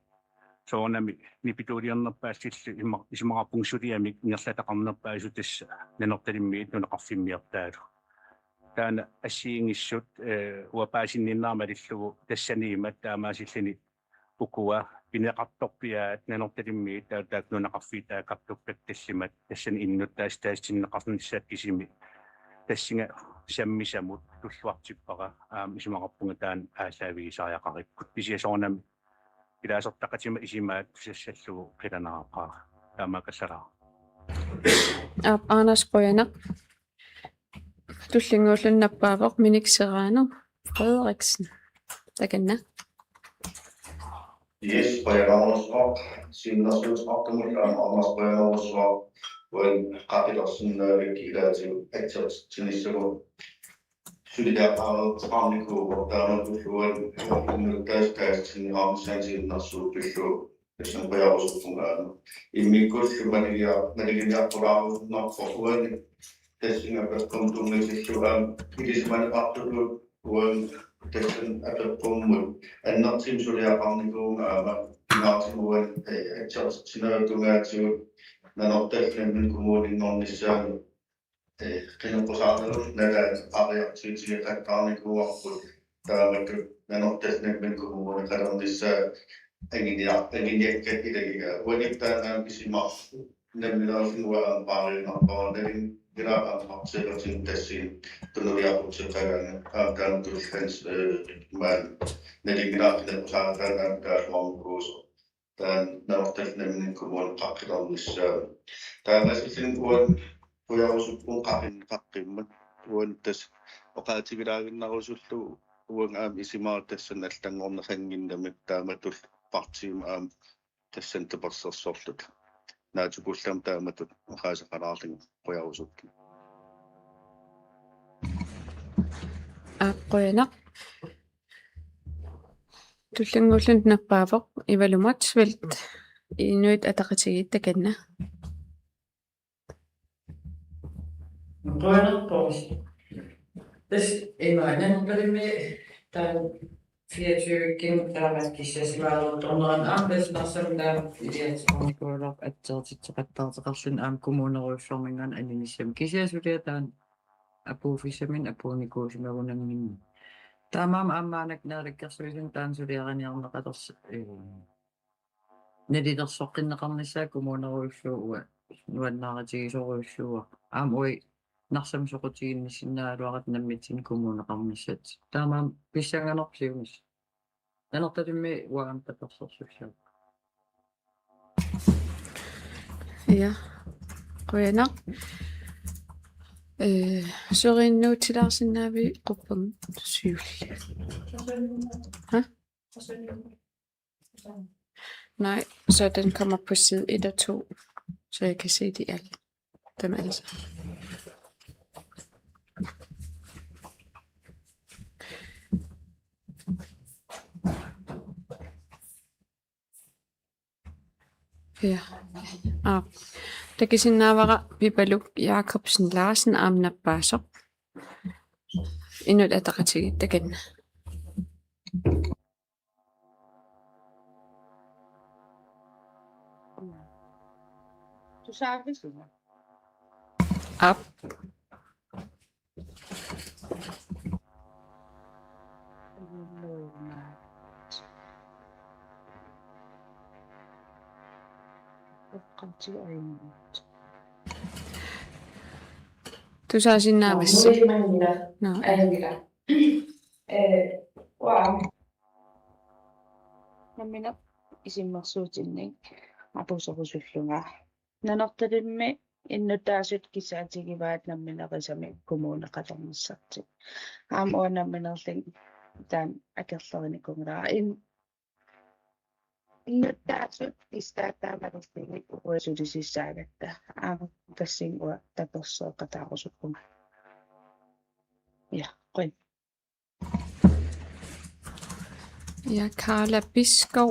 soorunami nipituuliornerpaallunilu isuma-, isumaqarpunga suliamik ingerlataqarnerpaasut tassa Nanortalimmiit nunaqarfimmiortaalu. Taanna assigiinngissut, eh, uanga paasinninnera malillugu tassaniimmat taamaasilluni ukua pineqartorpiaat Nanortalimmiit taava taakku nunaqarfiit taakkartukkatit tallimat tassani innuttaasut taasitinneqarnissaat kisimi tassunga sammisamut tulluartippara, aamma isumaqarpunga taanna aallaavigisariaqaripput. Kisianni soorunami ilaasortaqatima isumaat tusassallugu qilanaaqaaq. Taamaakkallaraa. Aap, Anders, qujanaq. Tullinnguulluni nappaavoq Minik Serrano Frederiksen. Takanna. Yes, qujanarsuaq. Siunnersuuteqartumullu aamma Anders qujanarsuaq. Uani qaqilersinnaavik ilaatigut atsertitsinissamut suliaqarneqarnikuuvoq, taamatullu uani innuttaasut taasitinneqarnissaannik siunnersuuppillugu. Tassani qujarusuppunga aamma. Immikkullu maligia-, maluginiartulaarusunnerpoq uani tassunga apeqqumut tunngatillugu aamma ilisimaneqartutut uani tassani apeqqummut annertuumik suliaqarnikuuvunga aamma pingaartumik uani, eh, atsertitsinerup tungaatigut Nanortallip nammineq kommuninngornissaanut, eh, qineqqusaarnerullu nalaani periarfissaqattaarnikuuarput, taamatut Nanortallip nammineq kommuneqalernissaa anguniar-, anguniakkat ilagigaat. Uani taanna aamma isumaqarpoq nammineerlunga uanga aamma paariinnarpara, nalunngilara aamma partiilersuineq tassani tunuliaqutseqalaangat, aamma taamatullu Hans, eh, maani nalunngilara qineqqusaartaannaat taalluarnikuusoq. Taanna Nanortallip nammineq kommuneqaqqilernissaa. Taamaasilluni uani qujarusuppunga qaqin-, qaqqimmat. Uani tassa oqaatigilaaginnarusullugu uanga aamma isumaqarpunga tassani allanngorneqannginnamik, taamatullu partiimi aamma tassani tapersersorluta. Naatsukullammik taamatut oqaaseqalaarlunga, qujarusuppunga. Aap, qujanaq. Tullinnguulluni nappaavoq Ivalu Motzfeldt, Inuit Ataqatigiit, takanna. Qujanarpoq. Tassa ima Nanortalimmi taanna fireogtyve-kkut taama kissaasimaaruttornerani aamma tassa Narsami taama iliatsikornikuugaluarpoq atsertitseqattaartoqarluni aamma kommunerujussuarminngaanniit aninissamut kisianni suliaq taanna apuuffissaminnik apuunnikuusimagunannginneq. Taamaammat aamma maannakkut Naalakkersuisuni taanna suliariniarneqalersoq, ee, nalilersoqqinneqarnissaa kommunerujussuuvoq, uanga nuannaarutigisorujussuuvoq. Aamma uagut Narsami soqutiginnissinnaagaluaratta nammitsinnut kommuneqarnissatsinnut. Taamaammat pissanganarpoq siunissaq. Nanortalimmi uanga aamma tapersersussaavara. Ja. Qujanaq. Øh, Søren, nu tilaarsinnaaviuk qupperneq siulleq? Ha? Nej, så den kommer på side et og to, så jeg kan se de alle. Dem alle sammen. Ja. Aap. Takusinnaavara Pipaluk Jakobsen Larsen aamma nappaasoq. Inuit Ataqatigiit takanna. Tusaavisi? Aap. Tusaasinnaavassi? Nå. Ee, uanga nammineq isummersuutinnik apuusserusullunga. Nanortalimmi innuttaasut kissaatigivaat nammineq isamik kommuneqatornissartik. Aamma uanga nammineerlunga taanna akerlerinikuunngilara. In-, innuttaasut kissaataammat uagut sulisissaagatta. Aamma tassunga uanga taperseeqataarusuppunga. Ja, qujan. Ja, Karla Biskov.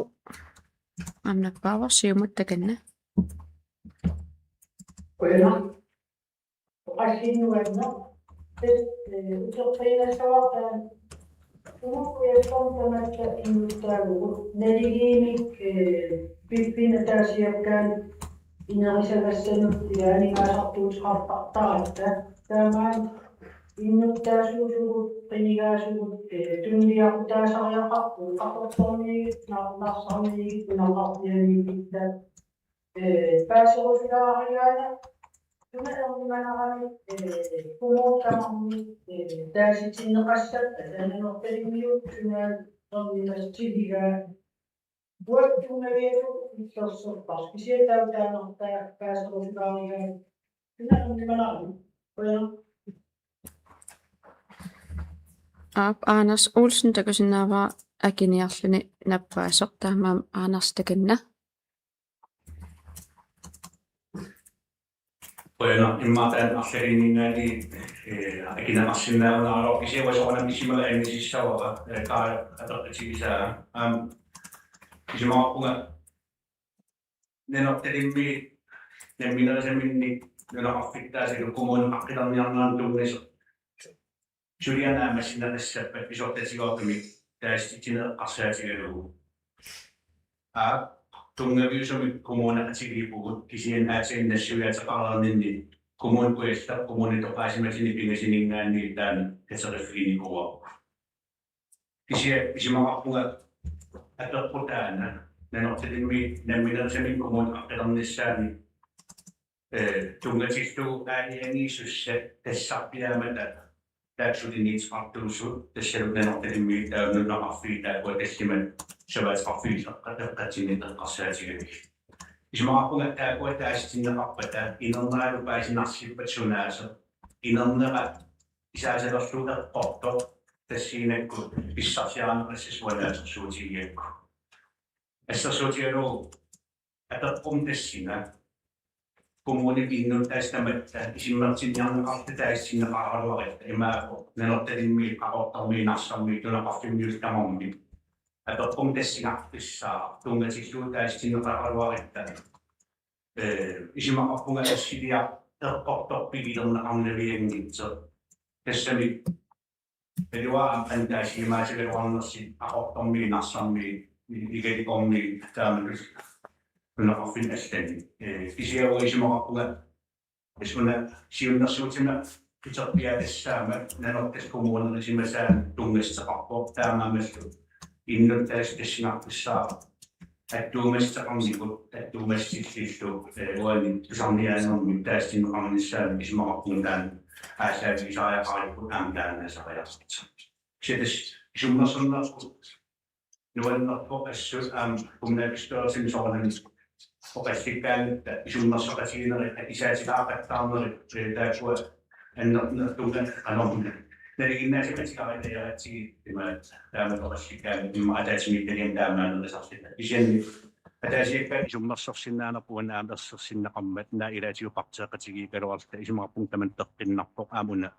Aamma nappaasoq Siumut takanna. Qujanaq. Oqallinnuanneq. Tassa, eh, uteqqiinnassavarput taanna. Sumut ujassarput tamatta innuttaavugut. Naligiinnik, eh, piffissap ataasiakkaanut inerisagassanut ilaanni aningaasartuuteqartartaratta. Taamaammat innuttaasuusugut, qinigaasugut, eh, tunuliaqutaasariaqarpugut, qaqortormiigit, nar-, narsarmiigit, nunaqarfianiigitta, eh, paaserusulaarigaanni, suna ernumanarami, eh, kommunit tamarmik, eh, taasitinneqassappat, taanna Nanortalimmiut sunaana ernumassutigigaat. Uagut tunngaviusumik illersorparput. Kisianni taava taanna paaserusulaarigaanni. Suna ernumanarami. Qujanaq. Aap, Anders Olsen takusinnaavara akiniarluni nappaasoq, taamaammat Anders takanna. Qujanaq, immaqa taanna arlalinninngaanniit, eh, akineqarsinnaagunaraluarpoq, kisianni uanga soorunami isumaqarnissaavara, eh, Karla apeqqutigisaa. Aamma isumaqarpunga Nanortalimmi namminerisaminnik nunaqarfittaasut kommuneqarfigineqarniarneranut tunngasoq suliaq naammassineqassappat pisortatigoortumik taasititsineq eqqarsaatigalugu. Aap, tunngaviusumik kommuneqatigiippugut, kisianni aatsaat nassuiaateqareerninni Kommune Kujalleq kommunit oqaasimatinnik pingasuninngaanniit taanna kateriffiginikuuarput. Kisianni isumaqarpunga apeqqutaana Nanortalimmi namminerisaminnik kommuneqarfigineqarnissaanut, eh, tunngatillugu aalajangiisussat tassarpiaammata taakku suliniuteqartuusut, tassalu Nanortalimmi taava nunaqarfiit taakkua tallimat savaateqarfiit eqqatsinneq eqqarsaatigalugit. Isumaqarpunga taakkua taasitinneqarpata inerneralu paasinarsippat sunaasoq, inernera isaasalerlugu eqqortoq, tassaniikkut pissarsiarineqassasut uanga naatersuutigigakku. Assersuutigalugu apeqqummi tassunga kommunip innuttaasut tamatta isummertinniarneqarluta taasitinneqaraluarutta, imaappoq Nanortalimmi, Qaqortormi, Narsarmi, nunaqarfimmiullu tamarmi. Apeqqummi tassunga arfissaq tunngatillugu taasitinneqaraluarutta. Eh, isumaqarpunga assiliaq eqqortoq pigilerneqarnavianngitsoq. Tassami Taava aamma taasimaasigaluarnersi Qaqortormiit, Narsarmiit, Igalikormiit taamatut nunaqarfinni allani. Ee, kisianni uanga isumaqarpunga tassa una siunnersuutima qiterpiaat tassaammat Nanortallip kommunerisimasaanik tunngassuteqarpoq, taamaammallu innuttaasut tassunga attuumassuteqarnikut, attuumassutillillu, ee, uani tusarniaanermik taasititsineqarnissaanut isumaqarpunga taanna aallaavigisariaqaripput aamma taannaasariaqartoq. Kisianni tassa isummersorneq nuannerpoq assut aamma kommunalbestyrelsimi soorunami oqallikkaangatta isummersoqatigiinnerit akisaatilaaqattaarnerit, ee, taakkua annertunertunga qanormi nalinginnaasumik atugarinnajaratsigit imaattoq taama oqallikkaangatta immaqa ataatsimiititaliami taamaannerisarluta. Kisianni ataasiakkaat isummersorsinnaanerput una aamma ersersinneqarmat, naak ilaatigut partiiqatigiikkaluarluta, isumaqarpunga tamanna peqqinnarpoq aamma una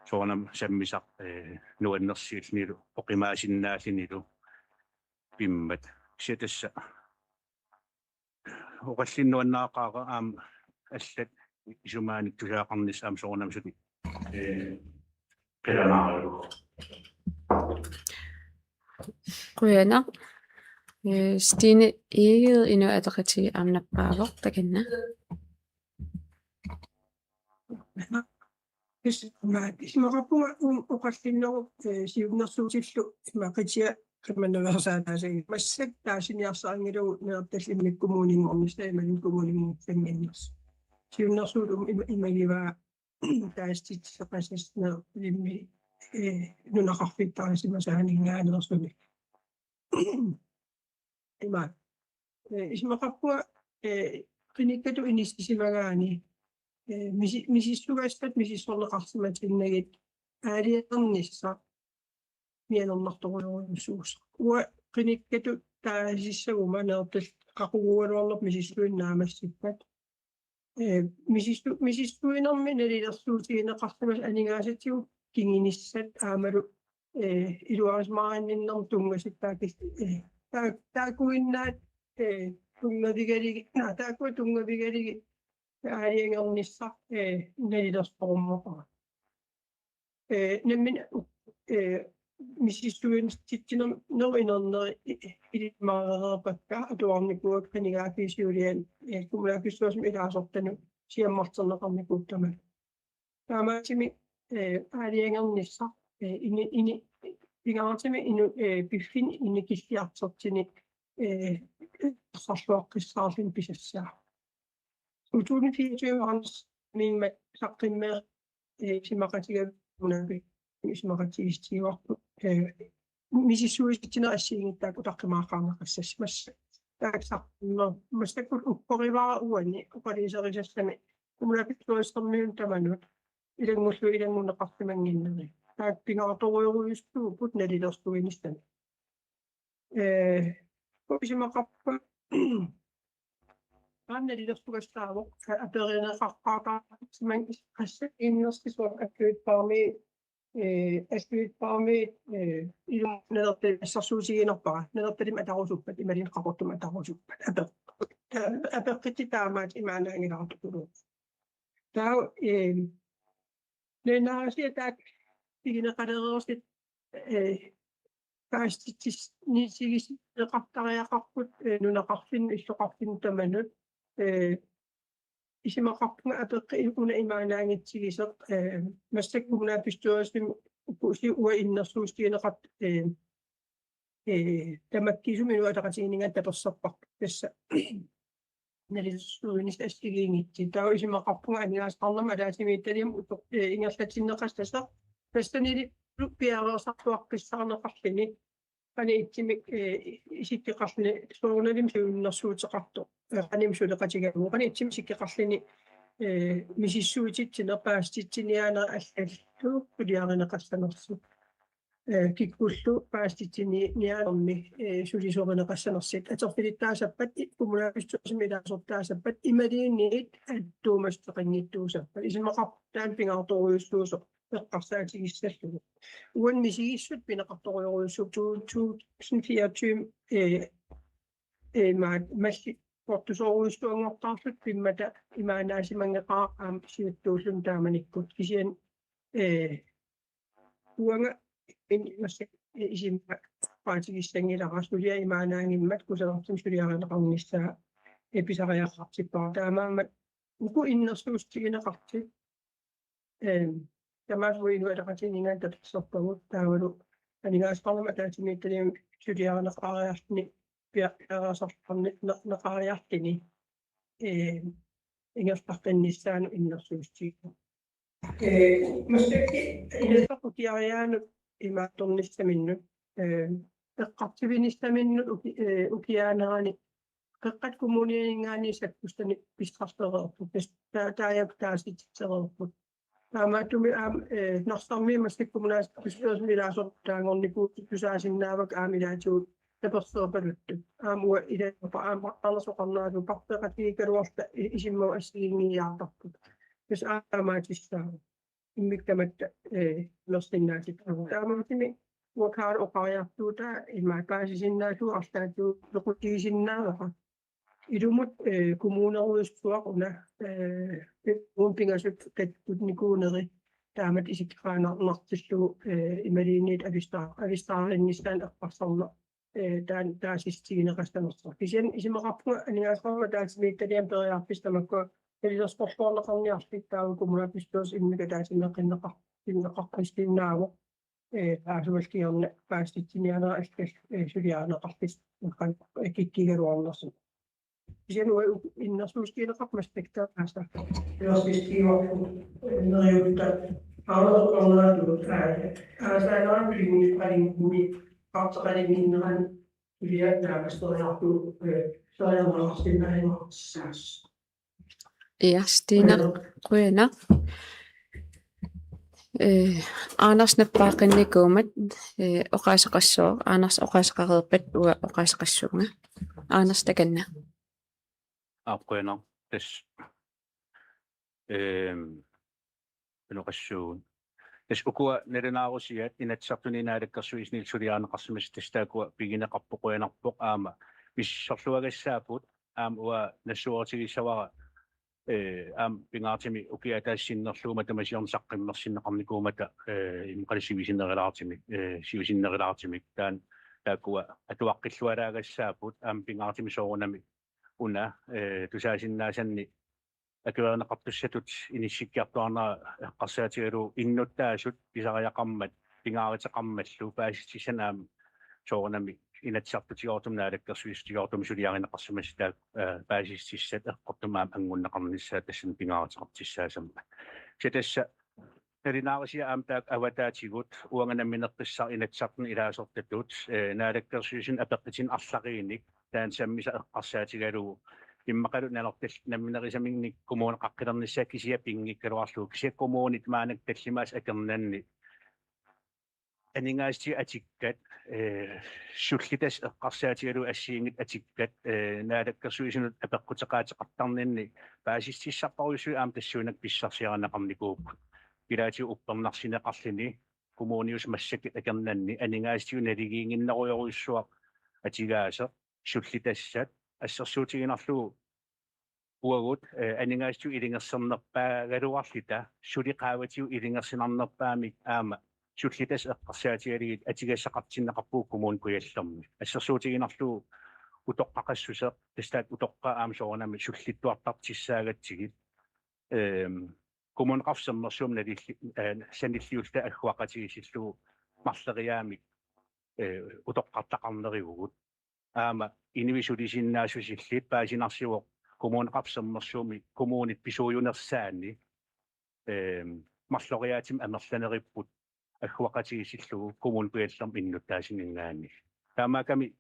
soorunami sammisaq, ee, nuannersuullunilu oqimaasinnaallunilu pimmat. Kisianni tassa oqallinneq nuannaaqaaq aamma allat isumaanik tusaaqarnissaq aamma soorunami suli, ee, qilanaaralugu. Qujanaq. Ee, Stine Egede, Inuit Ataqatigiit, aamma nappaavoq, takanna. Isumaqarpunga uunga oqallinnerup, ee, siunnersuutillu ima qitiat qimannaveersaataassagiga. Massakkut taasiniarsarinngilagut Nanortallip immikkut kommuninngornissaq imaluunniit kommuninngortannginnersoq. Siunnersuut uuma ima-, imagivaa taasititseqassasoq Nanortalimmi, ee, nunaqarfittaarisimasaaninngaanneersunik. Ima. Ee, isumaqarpunga, ee, qinikkatut inissisimagaanni, ee, misi-, misissugassat misissorneqarsimatinnagit aalajangernissaq mianernartorujorujussuusoq. Uanga qinikkatut taasissaguma Nanortallip qaquguugaluarnerput misissuineq naammassippat. Ee, misissu-, misissuinermi nalilersuutigineqarsimasut aningaasatigut kingunissat aammalu, ee, iluarisimarinninnermut tunngasut taakku, ee, taa-, taakkuinnaat, ee, tunngavigalugit, naa, taakkua tunngavigalugit aalajangernissaq, ee, nalilersorummaarpoq. Ee, nammineq, ee, misissuinerup tittinermi inerneri i-, i-, ilimaareerpakka atuarnikuuakka qinigaaffii siuliani, ee, kommunalbestyrelsimi ilaasortanut siammarterneqarnikuupput tamanna. Taamaattumik, ee, aalajangernissaq, ee, ini-, ini-, pingaartumik inu-, ee, piffinni inikilliartortuni, ee, ersarluaqqissaarluni pisassaa. Utuuni fireogtyve-miimmat saqqummiineq, ee, isumaqatiga-, una isumaqatigiissutigaarput, ee, misissuisitsineq assigiinngitsunik utaqqimaaqqaarneqassasoq. Taakku saqqummersut massakkut upperivara uani oqaluuserisassami kommunalbestyrelsimiunut tamanut ilanngullugu ilanngunneqarsimannginneri. Taakku pingaartorujorujussuupput nalilersuinissamut. Ee, isumaqarpunga aamma nalilersugassaavoq, ee, aperineqaqqaartarsimannginnissaq, qassit innersuussisut, aktuitpaami, ee, aktuitpaami, ee, ilumut Nanortalik assersuutiginerpara, Nanortalimmi atarusuppat imaluunniit Qaqortumi atarusuppat. Ape-, ee, apeqqutit taamaattut imaannaanngilaartukuluupput. Taava, ee, Nunarsuaq taakku pigineqalereersut, ee, paasititsiniutigineqartariaqarput, ee, nunaqarfinni illoqarfinni tamanut, ee, isumaqarpunga apeqqut una imaannaanngitsigisoq, ee, massakkut kommunalbestyrelsimi uku-, uanga innersuussutigineqartut, ee, ee, tamakkisumik Inuit Ataqatigiinninngaanniit taperserparput tassa nalilersuinissaq assigiinngitsut. Taava isumaqarpunga aningaasaqarnermut ataatsimiititaliami utoq-, ee, ingerlatsinneqassasoq. Tassanili piareersarluaqqissaarneqarluni. Qanoq ittumik, ee, isikkoqarluni soorunalimi siunnersuuteqartoq. Ee, qanimut suleqatigalugu. Qanoq ittumik isikkoqarluni, ee, misissuititsineq paasititsiniaaneq allallu suliarineqassanersoq. Ee, kikkullu paasititsiniaanermi, ee, sulisorineqassanersut. Atorfilittaassappat, i-, kommunalbestyrelsimi ilaasortaassappat, imaluunniit attuumassuteqanngitsuussappat. Isumaqarpunga taanna pingaartorujussuusoq eqqarsaatigissallugu. Uani misigissut pineqartorujorujussuuvoq to tusind fireogtyve, ee, ee, ma-, massi portusoorujussuanngortarluta pimmata imaannaasimanngikkaluarpara aamma siuttuulluni taamanikkut. Kisianni, ee, uanga in-, massa-, isima oqaatigissanngilara suliaq imaannaanngimmat kusanartumik suliarineqarnissaa pisariaqartippara. Taamaammat uku innersuussutigineqartut, ehm, tamaasa Inuit Ataqatigiinninngaanniit taperserpagut taavalu aningaasaqarnermut ataatsimiititaliami suliarineqariarluni pia-, piareersarneqariarluni, ehm, ingerlaqqinnissaanut innersuussutigineqartut. Ee, massakkut inatsisartut ukiariaannut imaattornissaminnut, ee, eqqartuinissaminnut uki-, ee, ukiaanerani Qeqqata Kommunianinngaanniit sakkussanik pissarsereerput. Tassa taa-, taajak taasititsereerput. Taamaattumik aamma, ee, Narsarmi massakkut kommunalbestyrelsimi ilaasortaanngornikuuvugut tusaasinnaavakka aamma ilaatigut taperserpaluttut. Aamma uanga ilaatigut aamma Anders oqarneralu paarteqatigiikkaluarluta i-, isummagut assigiinngiiaartarput. Tassa aamma tamatissaavoq. Immikkut tamatta, ee, imersinnaatitaapput. Taamaattumik uanga Kaarl oqariartuutaa ima paasisinnaallugu arlaatigut pequtigisinnaavara. Ilumut, ee, kommunerujussuaq una, ee, uuma pingasut kattunnikuuneri taamatut isikkoqaannartillugu, ee, imaluunniit avissaa-, avissaarnissaanut eqqarsarneq, ee, taanna taasissutigineqassanersoq. Kisianni isumaqarpunga aningaasaqarnermut ataatsimiititaliami periarfissat tamakkua nalilersorluarneqarniarlutik taava kommunalbestyrelsip immikkut ataatsimeeqqinneqar-, -qinneqartussinnaavoq. Ee, taassumalu kingorna paasitsiniarnerat allat, ee, suliarineqartut, ee, kikkuugaluarnersut. Kisianni uanga u-, innersuussutigineqarpoq massakkut tamaasa. Innersuussutigivarput, ee, neriuppunga aamma oqarneratut, ee, aasaanera piginnippalimmini, paarteqalinnginnerani suliaq naammasseriarlugu, ee, suliarineqarsinnaanngortissimasoq. Ja, Stina, qujanaq. Ee, Anders nappaaqinnikuummat, ee, oqaaseqassooq, Anders oqaaseqareerpat uanga oqaaseqassuunga. Anders, takanna. Aap, qujanaq. Tassa. Ehm, Unoqassuugut. Tassa ukua nalunaarusiat Inatsisartuni Naalakkersuisuni suliarineqarsimasut tassa taakkua pigineqarput, qujanarpoq, aamma misissorluagassaapput, aamma uanga nassuerutigissavara, ee, aamma pingaartumik ukiaq ataaseq sinnerlugu matuma siorna saqqummersinneqarnikuummata, ee, immaqalu siusinnerulaartumik, ee, siusinnerulaartumik. Taanna taakkua atuaqqillualaagassaapput, aamma pingaartumik soorunami una, ee, tusaasinnaasanni akuerineqartussatut inissikkiartuaarnera eqqarsaatigalugu innuttaasut pisariaqarmat pingaaruteqarmallu paasissutissanik aamma soorunami Inatsisartutigoortumik Naalakkersuisutigoortumik suliarineqarsimasut taakku, ee, paasissutissat eqqortumik aamma angunneqarnissaat tassani pingaaruteqartussaasammat. Kisianni tassa nalunaarusiat aamma taakku avataatigut uanga nammineqqissara Inatsisartuni ilaasortatut, ee, Naalakkersuisuni apeqqutinik arlariinnik taanna sammisaq eqqarsaatigalugu immaqalu Nanortallip namminerisaminnit kommuneqaqqilernissaa kisiat pinngikkaluarlugu, kisianni kommunit maannakkut tallimaasut akornanni aningaasatigut atikkat, ee, sullitassat eqqarsaatigalugu assigiinngitsut atikkat, ee, Naalakkersuisunut apeqquteqaateqartarninni paasissutissarpassuit aamma tassuunakkut pissarsiarineqarnikuupput. Ilaatigut uppernarsineqarluni kommuniusut massakkut akornanni aningaasatigut naligiinnginnerujorujussuaq atugaasoq, sullitassat, assersuutigiinnarlugu uagut, ee, aningaasatigut ilungersornerpaagaluarluta suli qaavatigut ilungersunarnerpaamik aamma sullitassat eqqarsaatigalugit atugassaqartinneqarpugut Kommune Kujallermi. Assersuutigiinnarlugu utoqqaqassuseq, tassa taakku utoqqaat aamma soorunami sullittuartartussaagatsigit, ehm, Kommuneqarfik Sermersuumi nalilli-, ee, sanilliulluta agguaqatigiissillugu marloriaammik, ee, utoqqartaqarneruvugut. Aamma inuit sulisinnaassusillit paasinarsivoq Kommuneqarfik Sermersuumi kommunit pisuujunersaanni, ehm, marloriaatsumik amerlanerupput agguaqatigiissillugu Kommune Kujallermi innuttaasuninngaanniit. Taamaakkami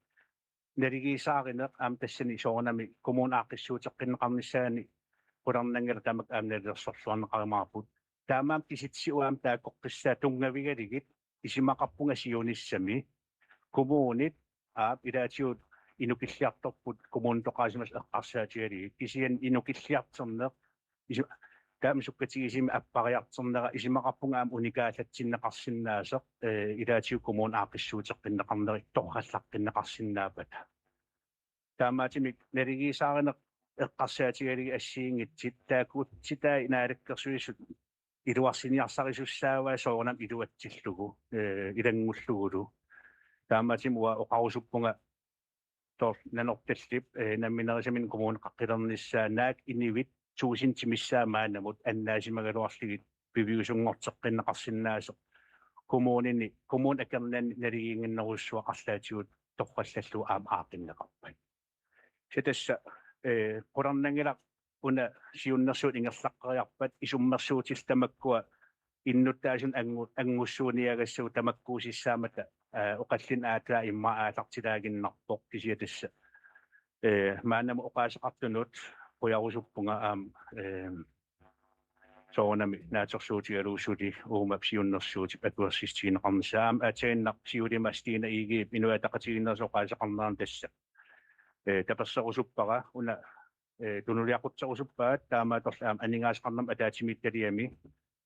naligiissaarineq aamma tassani soorunami kommuni aaqqissuuteqqinneqarnissaani qularnanngilaq, tamakku aamma nalilersorluarneqarumaarput. Taamaammat kisitsisit uanga aamma taakkoqqissaaq tunngavigalugit, isumaqarpunga siunissami kommunit aap ilaatigut inukilliartorput kommunitoqaasimasut eqqarsaatigalugit, kisianni inukilliartorneq isu-, taama sukkatigisumik appariartornera isumaqarpunga aamma unikaallatsinneqarsinnaasoq, ee, ilaatigut kommuni aaqqissuuteqqinneqarneri torrallaqqinneqarsinnaappata. Taamaattumik naligiissaarineq eqqarsaatigalugit assigiinngitsut taakkuupput, taava Naalakkersuisut iluarsiniarsarisussaavaa soorunami iluatsillugu, eh, ilanngullugulu. Taamaattumik uanga oqarusuppunga soorlu Nanortallip, eh, nammineersunik kommuni qaqqilernissaa naak inuit tuusintit missaat maannamut annaasimagaluarlugit piviusunngorteqqinneqarsinnaasoq kommunini, kommuni akornanni naligiinnginnerussuaq arlaatigut torrallallugu aamma aaqqinneqarpat. Kisianni tassa, eh, qularnanngilaq una siunnersuut ingerlaqqeriarpat isummersuutillit tamakkua innuttaasunut angu-, angussuuniagassagut tamakkuusissaammata, eh, oqallinneq aatsaat immaqa aallartilaaginnarpoq kisianni tassa. Eh, maannamut oqaaseqartunut qujarusuppunga aamma, eh, soorunami naatsorsuutigalugu suli uuma siunnersuutip akuersissutigineqarnissaa aamma aatsaannguaq siulima Stine Egedep Inuit Ataqatigiinneersoq oqaaseqarnerani tassa. Eh, taperserusuppara una, eh, tunuliaqutserusuppaat taamaattorli aamma aningaasaqarnermut ataatsimiititaliami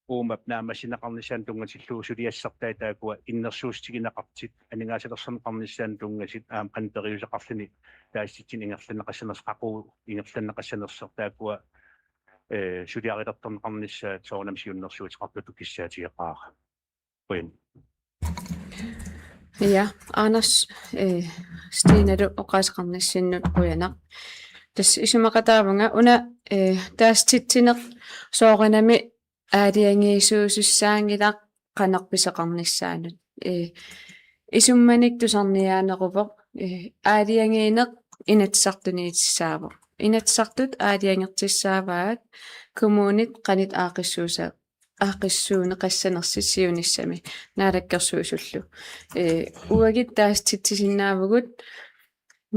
uuma naammassineqarnissaanut tunngatillugu suliassartai taakkua innersuussutigineqartut aningaasalersorneqarnissaanut tunngasut aamma qanoq periuseqarluni taasititsineq ingerlanneqassanersoq, qaqugu ingerlanneqassanersoq taakkua, eh, suliarilersorneqarnissaat soorunami siunnersuuteqartutut kissaatigeqaara. Qujan. Ja, Anders, eh, Stinelu oqaaseqarnissinnut qujanaq. Tassa isumaqataavunga una, eh, taasititsineq soorunami aalajangiisuusussaanngilaq qanoq pisoqarnissaanut. Eh, isummanik tusarniaaneruvoq, eh, aalajangiineq Inatsisartuniitissaavoq. Inatsisartut aalajangertussaavaat kommunit qanoq aaqqissuusa-, aaqqissuunneqassanersut siunissami Naalakkersuisullu. Eh, uagut taasititsisinnaavugut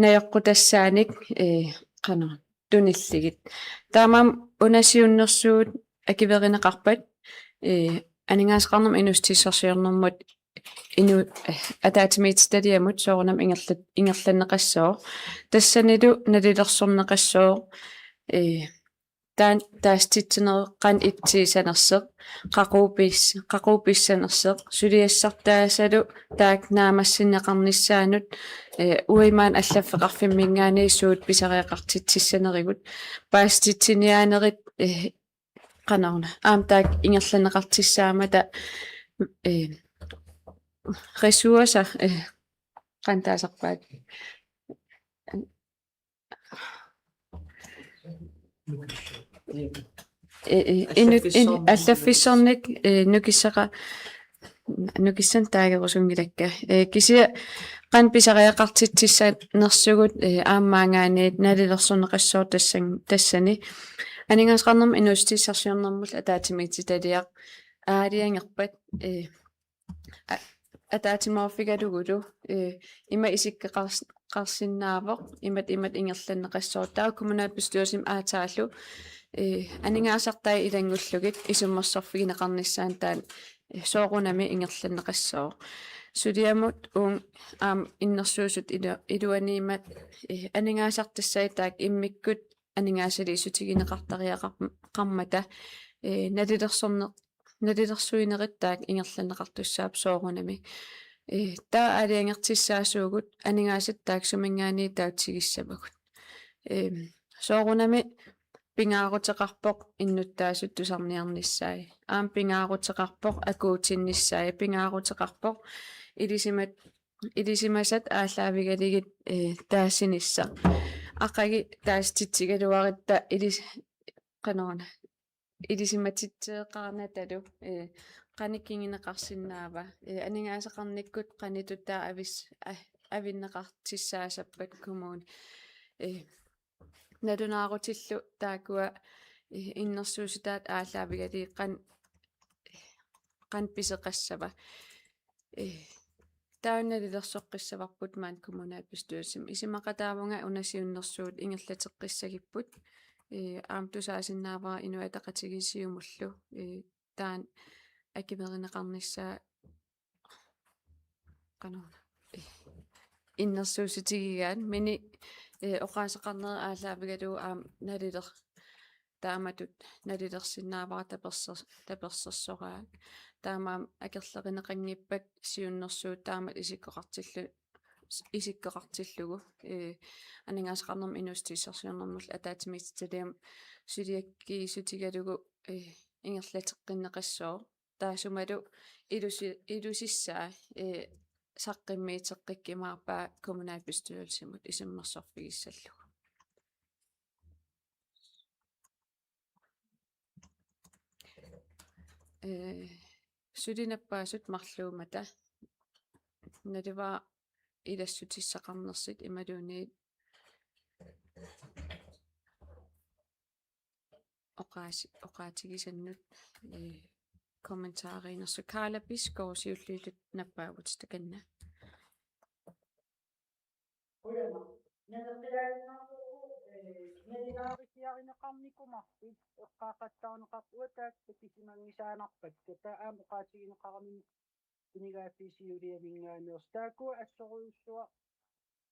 najoqqutassaanik, eh, qanoq tunillugit. Taamaammat una siunnersuut akuerineqarpat, eh, aningaasaqarnermut inuussutissarsiornermut inu-, eh, ataatsimiititaliamut soorunami ingerlat-, ingerlanneqassooq. Tassanilu nalilersorneqassooq, eh, taanna taasititsineq qanoq itsiuussanersoq, qaqugu pis-, qaqugu pissanersoq, suliassartaasalu taakku naammassineqarnissaannut, eh, uagut maani allaffeqarfimminngaanniit suut pisariaqartitsissanerigut, paasititsiniaanerit, eh, qanoruna. Aamma taakku ingerlanneqartussaammata, eh, ressourcer, eh, qanoq taasarpaat. Eh, eh, inut-, in-, allaffissornik, eh, nukissaqa-, nukissanik taagerusunngilakka. Eh, kisianni qanoq pisariaqartitsissanersugut, eh, aamma maanngaanniit nalilersorneqassooq tassan-, tassani. Aningaasaqarnermut inuussutissarsiornermullu ataatsimiititaliaq aalajangerpat, eh, a-, ataatsimoorfigalugulu, eh, ima isikkoqars-, qarsinnaavoq, imatut imatut ingerlanneqassooq. Taava kommunalbestyrelsimi aatsaallu, eh, aningaasartai ilanngullugit isummersorfigineqarnissaanut taanna, eh, soorunami ingerlanneqassooq. Suliamut uunga aamma innersuussutut ilu-, iluaniimmat, eh, aningaasartussai taakku immikkut aningaasaliissutigineqartariaqar-, -qarmata, eh, nalilersorneq-, nalilersuinerit taakku ingerlanneqartussaapput soorunami. Eh, taava aalajangertussaasuugut aningaasat taakku suminngaanniit taakku tigussaavagut. Ehm, soorunami pingaaruteqarpoq innuttaasut tusarniarnissaat. Aamma pingaaruteqarpoq akuutinnissaat, pingaaruteqarpoq ilisimat-, ilisimasat aallaavigalugit, eh, taasinissaq. Aqagu taasititsigaluarutta ilis-, qanoruna, ilisimatitseeqarnatalu, eh, qanoq kinguneqarsinnaava, eh, aningaasaqarnikkut qanoq taava avis-, a-, avinneqartussaasarpat kommuni. Eh, nalunaarutillu taakkua, eh, innersuussutaat aallaavigalugit qan-, qanoq pisoqassava. Eh, taava nalilersoqqissavarput maani kommunalbestyrelsimi. Isumaqataavunga una siunnersuut ingerlateqqissagipput. Eh, aamma tusaasinnaavara Inuit Ataqatigiit Siumullu. Eh, taanna akuerineqarnissaa qanoruna, eh, innersuussutigigaat, mini, eh, oqaaseqarneq aallaavigalugu aamma naliler-, taamatut nalilersinnaavara taperser-, tapersersoraat. Taamaammat akerlerineqanngippat siunnersuut taamatut isikkoqartillu-, isikkoqartillugu, eh, aningaasaqarnermut inuussutissarsiornermullu ataatsimiititaliamut suliakkiissutigalugu, eh, ingerlateqqinneqassooq. Taassumalu ilusi-, ilusissaa, ee, saqqummiuteqqikkumaarpaa kommunalbestyrelsimut isummersorfigissallugu. Ee, suli nappaasut marluummata naluara ilassutissaqarnersut imaluunniit oqaasi-, oqaatigisannut, ee, kommentaariinnersut. Karla Bisgaard siulliullugu nappaavutit, takanna. Qujanaq. Naleqqilaarineqarpoq, ee, nalunaarutigineqarnikuupput, eqqaaqattaarneqarpoq, uanga taakku takusimanngisaannarpakka, taava aamma oqaatigineqarami qinigaaffiusiuliaminngaanneersoq. Taakku assorujussuaq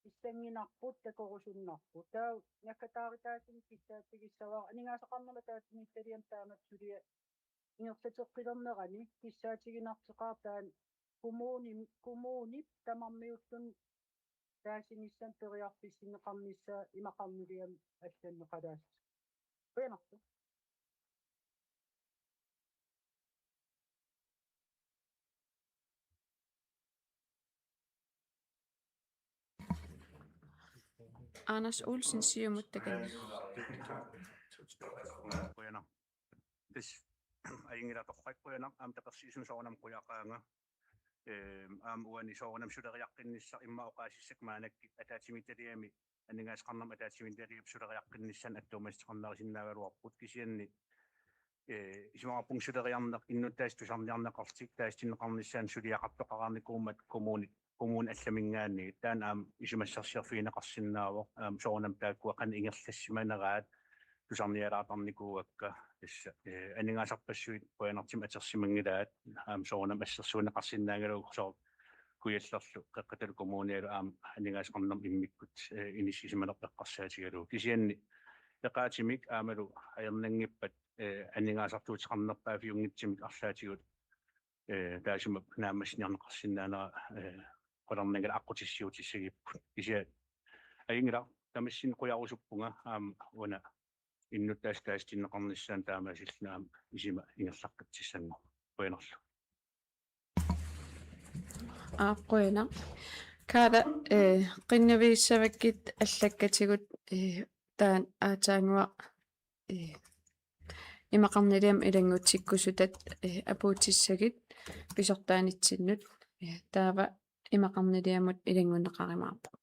pissannginnarput, takorusunnarput. Taava naggataarutaasumik kissaatigissavara aningaasaqarnermut ataatsimiititaliami taamatut suliaq ingerlateqqilernerani kissaatiginartoqarpoq taanna kommuni-, kommunip tamarmiullutik taasinissannut periarfissinneqarnissaa imaqarniliami allanneqalaassasoq. Qujanarlu. Anders Olsen, Siumut, takanna. Qujanaq. Tassa ajunngilaq, torrak, qujanaq aamma tapersiisunut, soorunami qujaqaanga. Ehm, aamma uani soorunami suleriaqqinnissaq immaqa oqaasissakka maannakkut ataatsimiititaliami, aningaasaqarnermut ataatsimiititaliap suleriaqqinnissaanut attuumassuteqarnerusinnaagaluarput, kisianni, eh, isumaqarpunga suleriarneq innuttaasut tusarniarneqarlutik taasitinneqarnissaannut suliaqartoqaraarnikuummat kommuni, kommunit allaminngaanniit, taanna aamma isumassarsiorfigineqarsinnaavoq, aamma soorunami taakkua qanoq ingerlassimaneraat tusarnialaartarnikuuakka. Tassa, eh, aningaasarpassuit qujanartumik atorsimanngilaat, aamma soorunami assersuunneqarsinnaagaluarpoq, soorlu Kujallerlu Qeqqata Kommunialu aamma aningaasaqarnermut immikkut, eh, inissisimanerput eqqarsaatigalugu. Kisianni peqataaffimmik aammalu ajornanngippat, eh, aningaasartuuteqarnerpaaffiunngitsumik arlaatigut, eh, taassuma naammassiniarneqarsinnaanera, eh, qularnanngilaq aqqutissiuutissagipput. Kisianni ajunngilaq, tamassinnut qujarusuppunga aamma una innuttaasut taasitinneqarnissaannut taamaasillutik aamma isuma ingerlaqqississanngorput. Qujanarlu. Aap, qujanaq. Karla, eh, qinnuigissavakkit allakkatigut, eh, taanna aatsaannguaq, eh, imaqarniliami ilanngutsikkusutat, eh, apuutissagit pisortaanitsinnut, eh, taava imaqarniliamut ilanngunneqarumaarpoq.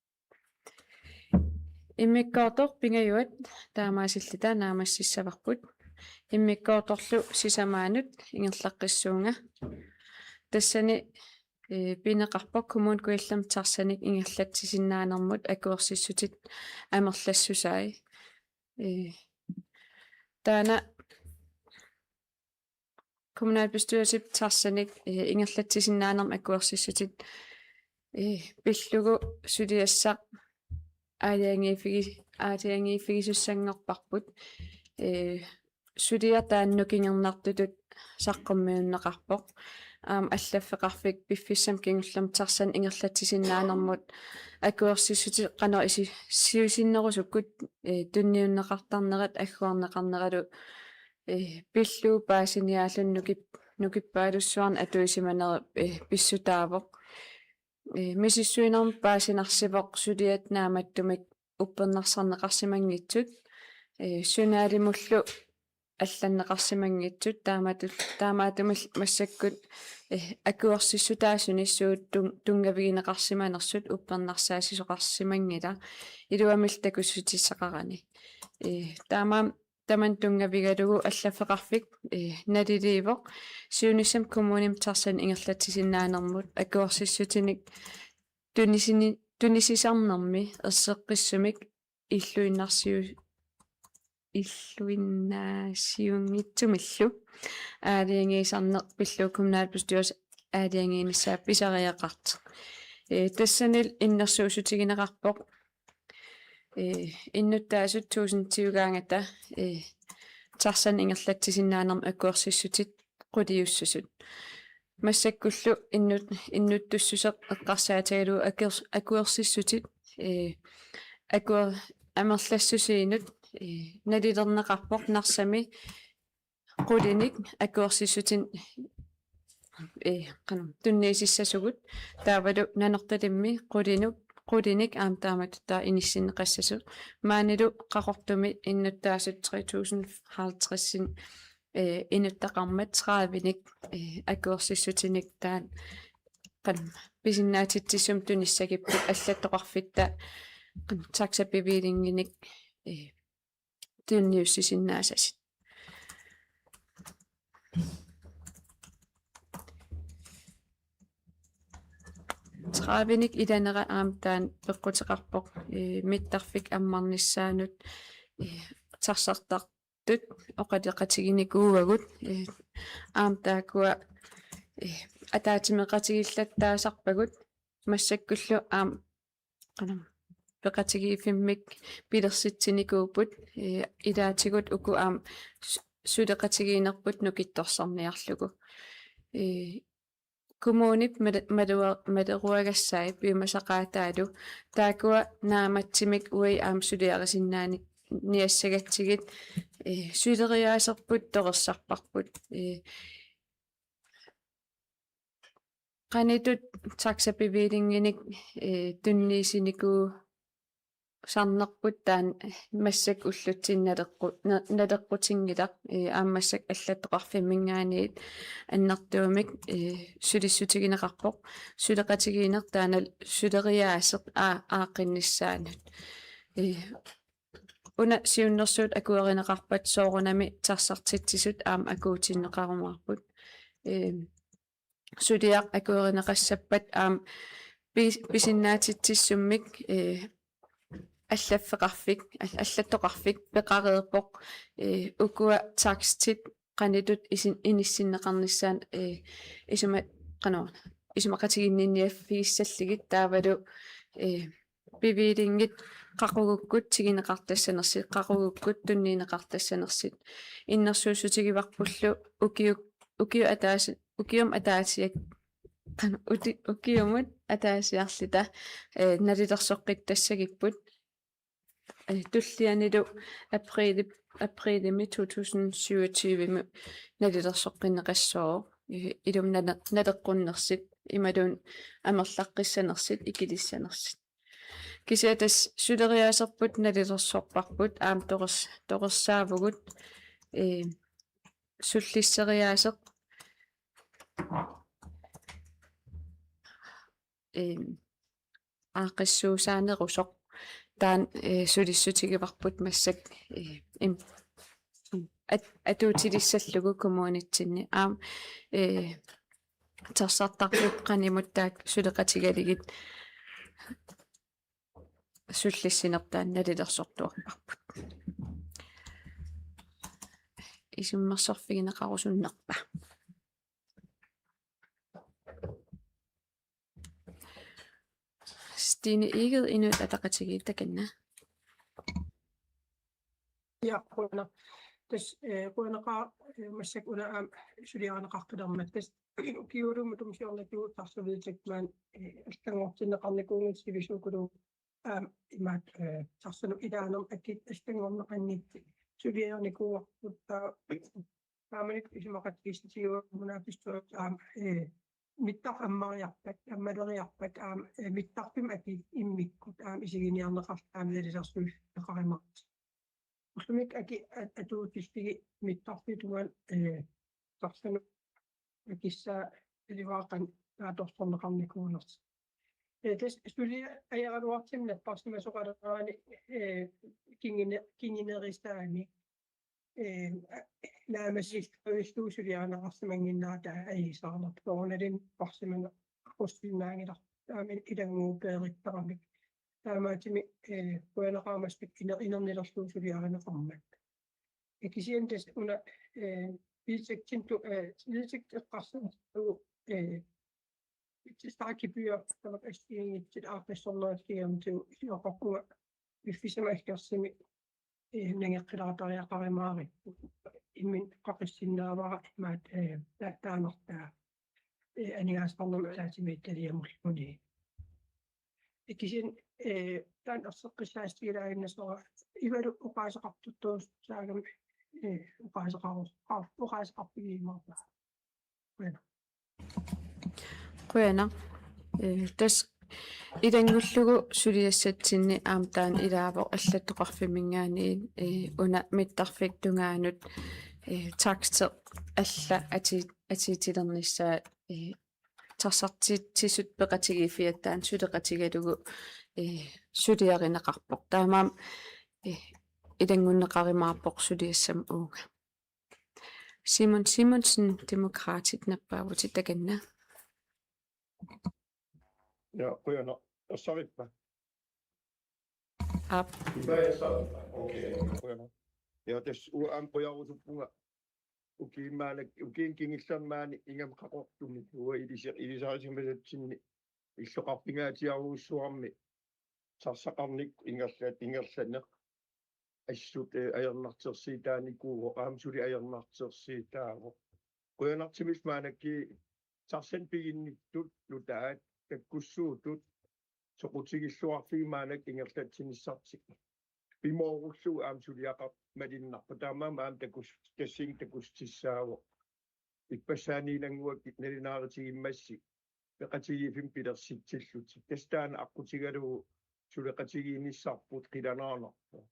Immikkoortoq pingajuat taamaasilluta naammassissavarput. Immikkoortorlu sisamaanut ingerlaqqissuunga. Tassani, eh, pineqarpoq Kommune Kujallermi taxanik ingerlatsisinnaanermut akuersissutit amerlassusai. Eh, taanna kommunalbestyrelsip taxanik, eh, ingerlatsisinnaanermut akuersissutit, eh, pillugu suliassaq aalajangiiffigi-, aalajangiiffigisussanngorparput, eh, suliaq taanna nukingernartutut saqqummiunneqarpoq. Aamma allaffeqarfik piffissami kingullermi taxanik ingerlatsisinnaanermut akuersissutit qanoq isi-, siusinnerusukkut, eh, tunniunneqartarnerat agguarneqarneralu, eh, pillugu paasiniaalluni nukip-, nukippaalussuarnik atuisimanerat, eh, pissutaavoq. Eh, misissuinermi paasinarsivoq suliat naammattumik uppernarsarneqarsimanngitsut, eh, sunaalimullu allanneqarsimanngitsut, taamaattul-, taamaattumillu massakkut, eh, akuersissutaasunik suut tun-, tunngavigineqarsimanersut uppernarsaassisoqarsimanngilaq, iluamillu takussutissaqarani. Eh, taamaammat tamanna tunngavigalugu allaffeqarfik, eh, naliliivoq siunissami kommunimi taxanik ingerlatsisinnaanermut akuersissutinik tunisini-, tunisisarnermi erseqqissumik illuinnarsiu-, illuinnaasiunngitsumillu aalajangiisarneq pillugu kommunalbestyrelsip aalajangiinissaa pisariaqartoq. Eh, tassanilu innersuussutigineqarpoq, eh, innuttaasut tuusintiugaangata, eh, taxanik ingerlatsisinnaanermut akuersissutit quliussasut. Massakkullu innut-, innuttussuseq eqqarsaatigalugu akuers-, akuersissutit, eh, akuer-, amerlassusiinut, eh, nalilerneqarpoq Narsami qulinik akuersissutin-, eh, qanoq, tunniussissasugut, taavalu Nanortalimmi qulinut, qulinik aamma taamatut taava inissinneqassasoq. Maanilu Qaqortumi innuttaasut tre tusind halvtreds, eh, inuttaqarmat tredivenik, eh, akuersissutinik taanna qanoq pisinnaatitsissumik tunissagipput allattoqarfitta qanoq taxabevillinginik, eh, tunniussisinnaasasit. Tredivenik ilanera aamma taanna peqquteqarpoq, eh, mittarfik ammarnissaanut, eh, taxartartut oqaloqatiginikuuagut, eh, aamma taakkua, eh, ataatsimeeqatigiillattaasarpagut massakkullu aamma qanoq peqatigiiffimmik pilersitsinikuupput, eh, ilaatigut uku aamma su-, suleqatigiinnerput nukittorsarniarlugu. Eh, kommunip male-, malua-, maleruagassai piumasaqaataalu taakkua naammatsimik uagut aamma suliarisinnaani-, niassagatsigit, eh, suleriaaserput torersarparput. Eh, qanoq taxabevillinginik, eh, tunniussinikuusarnerput taanna massakkut ullutsinnut naleqqu-, na-, naleqqutinngilaq, eh, aamma massakkut allattoqarfimminngaanniit annertuumik, eh, sulissutigineqarpoq, suleqatigiinneq taanna suleriaaseq aa-, aaqqinnissaanut. Eh, una siunnersuut akuerineqarpat soorunami taxartitsisut aamma akuutinneqarumaarput. Eh, suliaq akuerineqassappat aamma pis-, pisinnaatitsissummik, eh, allaffeqarfik, al-, allattoqarfik peqareerpoq, eh, ukua taxatit qanoq isin-, inissinneqarnissaat, eh, isuma-, qanoq, isumaqatiginninniaffigissallugit taavalu, eh, bevillingi qaqugukkut tiguneqartassanersut, qaqugukkut tunniunneqartassanersut. Innersuussutigivarpullu ukiu-, ukiu ataasi-, ukium ataasiak-, qanoq, uti-, ukiumut ataasiarluta, eh, nalilersoqqittassagipput. Eh, tullianilu apriili-, apriilimi to tusind syvogtyve nalilersoqqinneqassooq. Eh, ilumut nale-, naleqqunnersut, imaluunniit amerlaqqissanersut, ikilissanersut. Kisianni tassa suleriaaserput nalilersorparput aamma torers-, torersaavugut, eh, sullisseriaaseq, eh, aaqqissuussaanerusoq taanna, eh, sulissutigivarput massakkut, eh, im-, at-, atuutilissallugu kommunitsinni. Aamma, eh, taxartartut qanimut taakku suleqatigalugit sullissinertaa nalilersortuarparput. Isummersorfigineqarusunnerpa? Stine Egede, Inuit Ataqatigiit, takanna. Ja, qujanaq. Tassa, eh, qujanaqaaq, eh, massakkut una aamma suliarineqaqqilermat. Tassa ukiualummut tumsiornatigut taxavedtægtip maani, eh, allanngortinneqarnikuunnginnami sivisuukuluuvoq aamma imaattoq, eh, taxanut ilaanermut akit allanngorneqanngitsut suliarinikuuarput, taava taamanikkut isumaqatigiissutigalugu kommunalbestyrelsip aamma, eh, mittarfik ammariarpat, ammaleriarpat aamma, eh, mittarfimmut akit immikkut aamma isiginiarneqartut aamma nalilersuineqarumaartut. Ullumikkut akit at-, atuutillugit mittarfiup tungaanut, eh, taxanut akissaa ilivaaqan naatorsorneqarnikuunersoq. Eh, tassa suliaq ajornarluartumik napparsimasoqalernerani, eh, kingune-, kingunerisaanik, eh, naammassisillugu suliarineqarsimannginnera taava ajuusaarnerput. Soorunalimi napparsimaneq aqussinnaanngilarput. Taamani ilannguup peeruttaramik. Taamaattumik, eh, qujanaqaaq massakkut iner-, inernilerlugu suliarineqarmat. Eh, kisianni tassa una, eh, vedtægtip tu-, eh, vedtægtip eqqarsaatigalugu, eh, startgebyr, tamakku assigiinngitsut aaqqissornerit kiamtu sioqarpunga piffissami aggersumi, eh, nangeqqilaartariaqarumaarippoq. Imminut qaqissinnaavara imaattoq, eh, ta-, taanertaa, eh, aningaasaqarnermut ataatsimiititaliamulluni. Kisianni, eh, taanna erseqqissaatigilaaginnassavara, Ivalu oqaaseqartorujussuussaagami, eh, oqaaseqaru-, oqaaseqarfigiumaarpara. Qujanaq. Qujanaq. Eh, tassa ilanngullugu suliassatsinni aamma taanna ilaavoq allattoqarfimminngaanniit, eh, una mittarfiup tungaanut, eh, taksti alla ati-, atiitilernissaat, eh, taxartiitsisut peqatigiiffiat taanna suleqatigalugu, eh, suliarineqarpoq. Taamaammat, eh, ilanngunneqarumaarpoq suliassamut uunga. Simon Simonsen, Demokraatit, nappaavutit, takanna. Ja, qujanaq. Tassarippa. Aap. Tassarippa. Okay, qujanaq. Ja, tassa uanga aamma qujarusuppunga. Ukiummaanna, ukiuni kingullerni maani ingammik qaqortumi uanga ilisi-, ilisarisimasatsinni illoqarfingaatsiarujussuarmi taxaqarnikkut ingerlat-, ingerlaneq assut, eh, ajornartorsiutaanikuuvoq, aamma suli ajornartorsiutaavoq. Qujanartumillu maannakkut taxanik piginnittut nutaat takkussuutut soqutigilluarfiit maannakkut ingerlatsinissartik. Pimoorullugu aamma suliaqartoq malunnarpoq, taamaammat aamma takus-, tassunga takussutissaavoq. Ippassaaniinnguakkit nalunaarutigimmassuk peqatigiiffimmik pilersitsillutik. Tassa taanna aqqutigalugu suleqatigiinnissarput qilanaarnarpoq.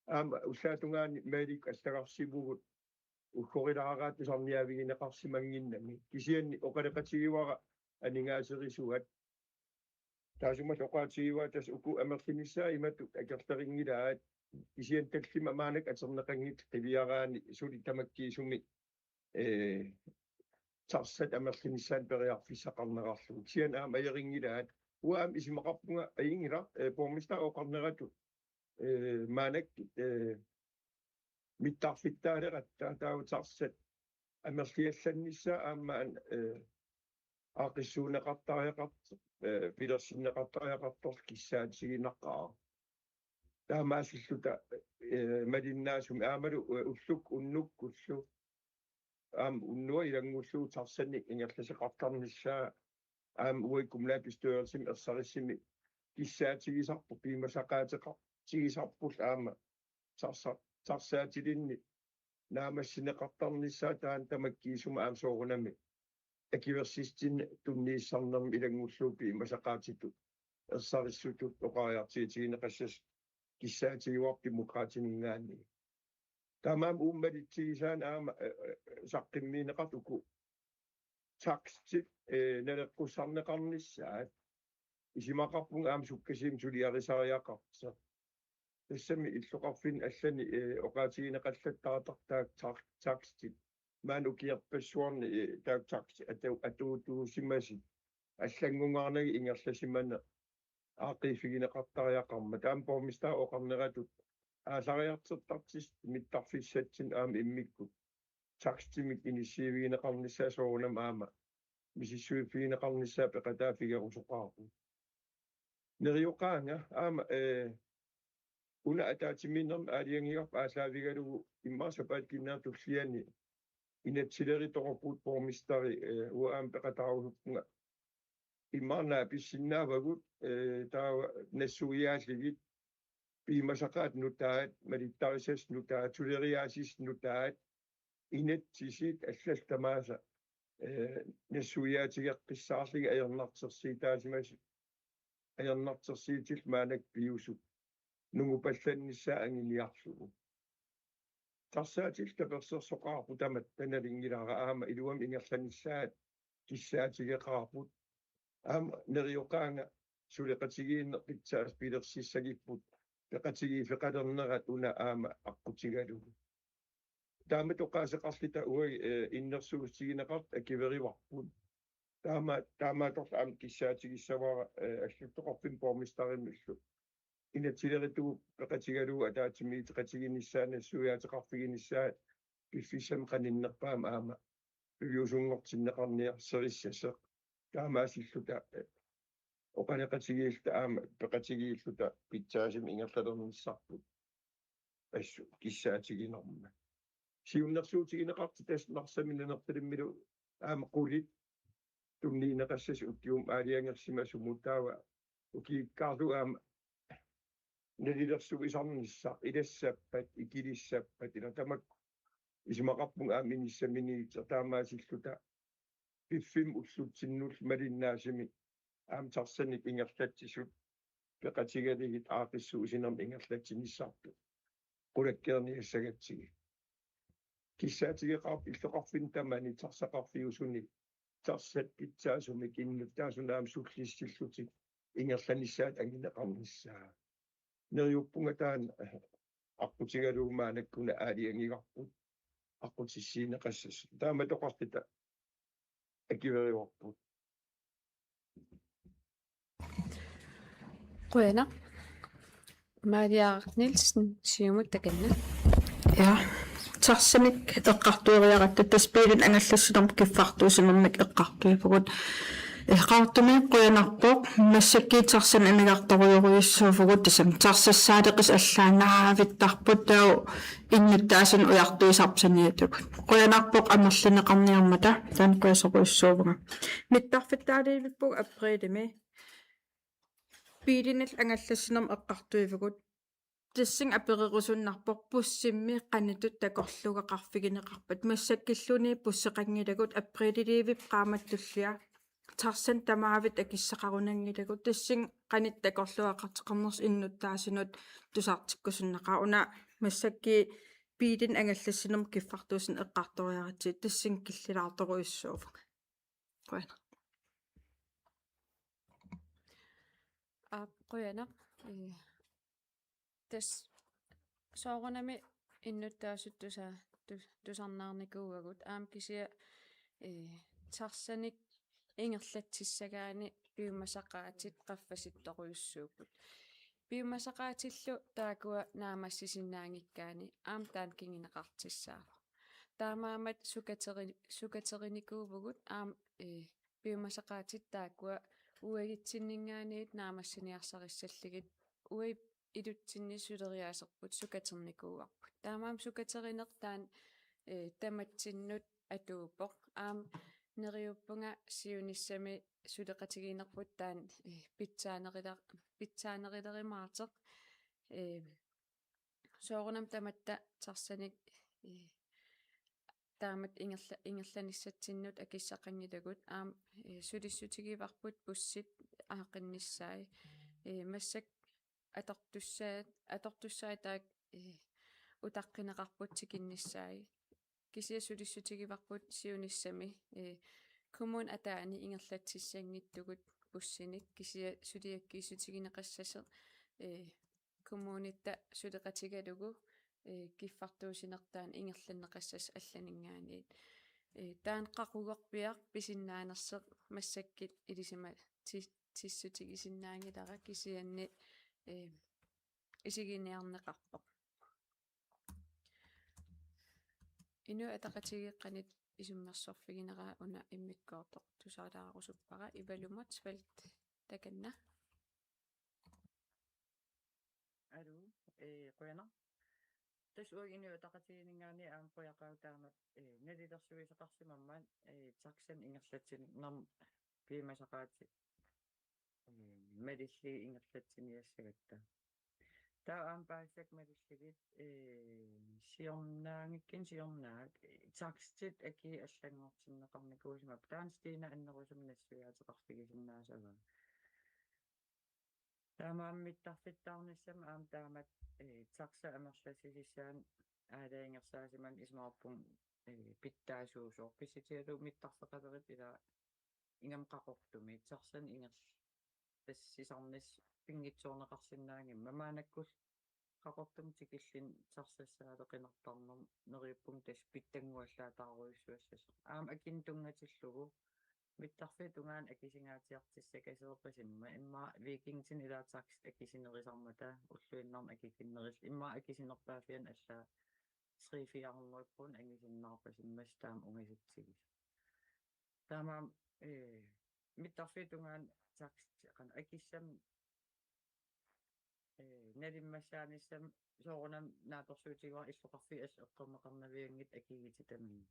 Aamma ullaap tungaani Malik allagarsivugut uggorilaaraat tusarniaavigineqarsimannginnami. Kisianni oqaloqatigivara aningaaserisuat. Taassumalu oqaatigivara tassa uku amerlinissaat imatut akerlerinngilaat, kisianni tallimat maannakkut atorneqanngitsut qiviaraanni suli tamakkiisumik, eh, taxat amerlinissaannut periarfissaqarneqarlugu. Kisianni aamma ajorinngilaat. Uanga aamma isumaqarpunga ajunngilaq, eh, borgmesterip oqarneratut, eh, maannakkut, eh, mittarfittaaleratta taava taxat amerliallannissaat aamma, eh, aaqqissuunneqartariaqart-, eh, pilersinneqartariaqartorlu kissaatiginaqaaq. Taamaasilluta, eh, malinnaasumik aammalu, eh, ullukkut unnukkullu aamma unnuaq ilanngullugu taxanik ingerlasoqartarnissaa aamma uagut kommunalbestyrelsimi ersarissumik kissaatigisarput piumasaqaateqartigisarpullu aamma taxa-, taxaatilinnik naammassineqartarnissaa taanna tamakkiisumik aamma soorunami akuersissutinik tunniussisarnermik ilanngullugu piumasaqaatitut ersarissutut oqariartuutigineqassasoq kissaatigaarput Demokraatininngaanniit. Taamaammat uuma malitsigisaanik aamma, eh, eh, saqqummiunneqartut uku taxit, eh, naleqqussarneqarnissaat isumaqarpunga aamma sukkasuumik suliarisariaqartoq. Tassami illoqarfinni allani, eh, oqaatigineqallattaartartut taak-, taxit. Maani ukiorpassuarni, eh, taakku taxit atu-, atuutuusimasut allanngungaarnagit ingerlasimaneq aaqqiiffigineqartariaqarmat. Taama borgmesterip oqarneratut aallariartortartut mittarfissatsinnut aamma immikkut taximik inissiivigineqarnissaa soorunami aamma misissuiffigineqarnissaa peqataaffigerusoqaarput. Neriuqaanga aamma, eh, una ataatsimiinnermi aalajangigarput aallaavigalugu immaqa sapaatip-akunnera tulliani inatsisileruttorpugut borgmesteri, eh, uanga aamma peqataarusuppunga. Immaqa naapissinnaavagut, eh, taava nassuiaallugit piumasaqaatit nutaat, malittarisassat nutaat, suleriaaseq nutaat, inatsisit allallu tamaasa, eh, nassuiaatigeqqissaarlugit ajornartorsiutaasimasut, ajornartorsiutillu maannakkut piusut nungupallannissaat anguniarlugu. Taxaatillu tapersersoqaarput tamatta, nalunngilara aamma iluamik ingerlanissaat kissaatigeqaarput. Aamma neriuqaanga suleqatigiinneq pitsaasut pilersissagipput peqatigiiffeqalernerat una aamma aqqutigalugu. Taamatut oqaaseqarluta uagut, eh, innersuussutigineqartut akuerivarput. Taama-, taamaattorli aamma kissaatigissavara, eh, allattoqarfimmi borgmesterimillu inatsisileruttugut peqatigalugu ataatsimiittoqatiginissaa nassuiaateqarfiginissaa piffissami qaninnerpaami aamma piviusunngortinneqarniarserissasoq. Taamaasilluta, eh, oqaloqatigiilluta aamma peqatigiilluta pitsaasumik ingerlalernissarput assut kissaatiginerma. Siunnersuutigineqartut tassa Narsami Nanortalimmilu aamma qulit tunniunneqassasoq ukiumut aalajangersimasumut, taava ukiukkaarlugu aamma nalilersuisarnissaq ilassappat, ikilissappat, ila tamakku Isumaqarpunga aamma inissaminiitseq taamaasilluta piffimmi ullutsinnullu malinnaasumik aamma taxanik ingerlatsisut peqatigalugit aaqqissuussinermi ingerlatsinissarput qulakkeerniassagatsigit. Kissaatigeqaarput illoqarfinni tamani taxaqarfiusuni taxat pitsaasumik innuttaasunik aamma sullissillutik ingerlanissaat angineqarnissaa. Neriuppunga taanna aqqutigalugu maannakkut aalajangigarput aqqutissiuunneqassasoq. Taamatoqarluta akuerivarput. Qujanaq. Maria Nielsen, Siumut, takanna. Ja, taxanik eqqartueriaratta tassa biilit angallassinermut kiffartuussinermik eqqartuivugut. Eh, Qaqortumi qujanarpoq, massakkut taxanik imigartorujorujussuuvugut, tassami taxassaaleqisut allaat naavittarput, taava innuttaasunut ujartuisarput saniatigut. Qujanarpoq amerlineqarniarmata, taanna qujasorujussuuvunga. Mittarfittaaliivippugut aprilimi biilinillu angallassinermut eqqartuivugut. Tassani apererusunnarpoq bussimmi qanoq takorluugaqarfigineqarpat. Massakkulluunniit busseqanngilagut, aprililiivippoq qaammat tullia taxat tamaavisa akissaqarunanngilagut. Tassani qanoq takorluugaqartoqarnersoq innuttaasunut tusartikkusunnaqaaq. Una massakkut biilit angallassinermut kiffartuussineq eqqartoriaratsigu, tassani killilaartorujussuuvoq. Qujanaq. Aap, qujanaq. Ee, tassa soorunami innuttaasut tusa-, tu-, tusarnaarnikuuagut. Aamma kisianni, ee, taxanik ingerlatsissagaanni piumasaqaatit qaffasittorujussuupput. Piumasaqaatillu taakkua naammassisinnaanngikkaanni aamma taanna kinguneqartussaavoq. Taamaammat sukateri-, sukateriinikuuvugut aamma, ee, piumasaqaatit taakkua uagutsinninngaanniit naammassiniarsarissallugit uagut ilutsinni suleriaaserput sukaternikuuarput. Taamaammat sukaterineq taanna, ee, tamatsinnut atuuppoq. Aamma neriuppunga siunissami suleqatigiinnerput taanna, ee, pitsaanerula-, pitsaanerulerumaartoq. Ee, soorunami tamatta taxanik, ee, taamatut ingerla-, ingerlanissatsinnut akissaqanngilagut aamma, ee, sulissutigivarput bussit aaqqinnissaat. Ee, massakkut atortussaat, atortussaat taakku, ee, utaqqineqarput tikinnissaat. Kisianni sulissutigivarput siunissami, ee, kommunip ataani ingerlatsissanngitsugut bussinik, kisianni suliakkiissutigineqassasoq, ee, kommunitta suleqatigalugu, ee, kiffartuussinertaa ingerlanneqassasoq allaninngaanniit. Ee, taanna qaqugorpiaq pisinnaanersoq massakkut ilisima ti-, tissutigisinnaanngilara, kisianni, ee, isiginiarneqarpoq. Inuit Ataqatigiit qanoq isummersorfigineraat una immikkoortoq tusaalaarusuppara. Eva Lumot, Svelt, takanna. Aluu, ee, qujanaq. Tassa uagut Inuit Ataqatigiinninngaanniit aamma qujaqaaq taama, ee, nalilersuisoqarsimammat, ee, taxanik ingerlatsinermut piumasaqaatit, ee, malillugit ingerlatsiniassagatta. Taava aamma paasisakka malillugit, ee, siornaanngikkunik siornaak, ee, taxatit akii allanngortinneqarnikuusimapput. Taanna Stina annerusumik nassuiaateqarfigisinnaassavaa. Taamaammat mittarfittaarnissamut aamma taamatut, ee, taxa amerlassisussaanik aalajangersaasimaneq isumaqarpunga, ee, pitsaasuusoq pissutigalugu mittarfeqalerit ila ingammik Qaqortumi taxanik ingerlassisarnissarput pinngitsoorneqarsinnaanngimmat. Maannakkut Qaqortumi tikillugu taxassaaleqinertarnermut neriuppunga tassa pitsannguallaataarujussuassasoq. Aamma akinik tunngatillugu mittarfiup tungaanut akisugaatsiartussakaseeqqisima, immaqa weekendinik ilaa taxat akisunerusarmata ulluinnarni akikinnerusut, immaqa akisunerpaaffiani allaat tre fire hundrede kroner angusinnaarpasimmassuk taama ungasissutsigisoq. Taamaammat, ee, mittarfiup tungaanut taxat qanoq akissamik, ee, nalimmassaanissamut soorunami naatsorsuutigivara illoqarfiit assut eqqorneqarnavianngitsut akigutit tamanna.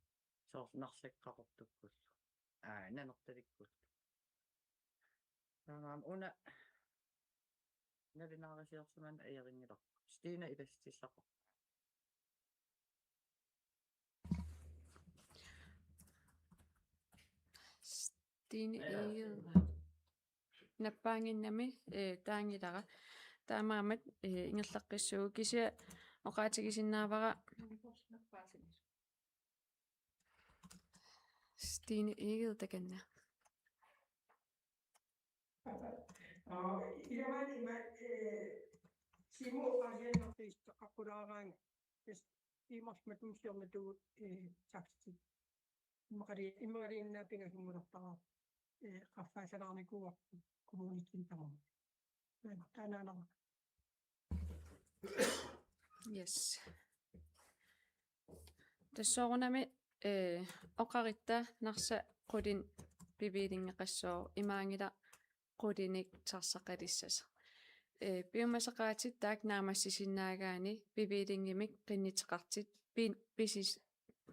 Soorlu Narsaq Qaqortukkullu. Aa, Nanortalikkullu. Taamaammat una nalunaarusiorsimaneq ajorinngilarput. Stina ilassutissaqarpoq. Stine Egede. Nappaannginnami, eh, taanngilara. Taamaammat, eh, ingerlaqqissuugut, kisianni oqaatigisinnaavara Stine Egede takanna. Aa, ilumani ima, eh, Siumup oqaasiinnartut aqqulaaraangat. Tassa Iimark Matumsiornatigut, eh, saksiti. Immaqali-, immaqaliinnaq pingasunngulaartaraat, eh, qaffaasalaarnikuuarput kommunitsinni tamarmik. Taanaanara. Yes. Tassa soorunami, eh, oqaritta Narsap qulinik bevillingeqassooq, imaanngilaq qulinik tarsaqalissasoq. Eh, piumasaqaatit taakku naammassisinnaagaanni bevillingimik qinnuteqartut pin-, pisis-,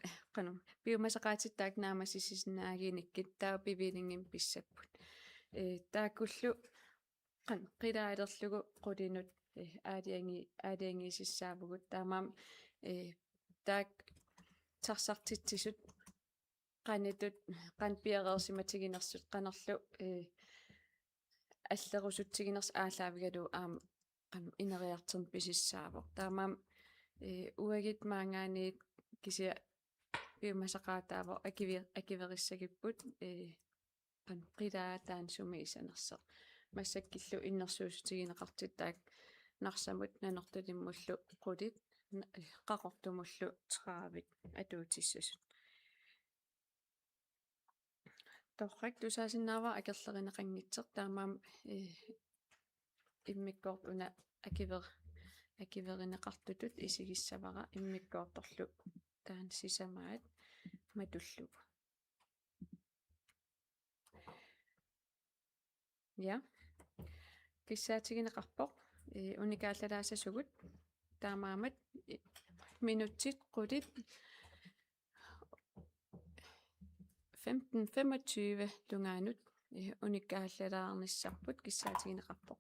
eh, qanoq, piumasaqaatit taakku naammassisinnaaginngikkit taava bevillingimik pissapput. Eh, taakkullu qanoq, qilaalerlugu qulinut, eh, aalajangi-, aalajangiisussaavugut, taamaammat, eh, taakku tarsartitsisut qanoq, qanoq piareersimatiginersut, qanorlu, eh, allerusutsiginersut aallaavigalugu aamma qanoq ineriartorneq pisussaavoq. Taamaammat, eh, uagut maanngaanniit kisianni piumasaqaataavoq akuvi-, akuerissagipput, eh, qanoq, qilaa taanna sumi isanersoq. Massakkut innersuussutigineqartut taakku Narsamut Nanortalimmullu qulit, na-, eh, Qaqortumullu tredive atuutissasut. Torrak, tusaasinnaavara akerlerineqanngitsoq, taamaammat, eh, immikkoortut una akuer-, akuerineqartutut isigissavara, immikkoortorlu taanna sisamaat matullugu. Ja. Kissaatigineqarpoq, eh, unikaallalaassasugut. Taamaammat, eh, minutsit qulit femten femogtyve tungaanut, eh, unikaallalaanissapput, kissaatigineqarpoq.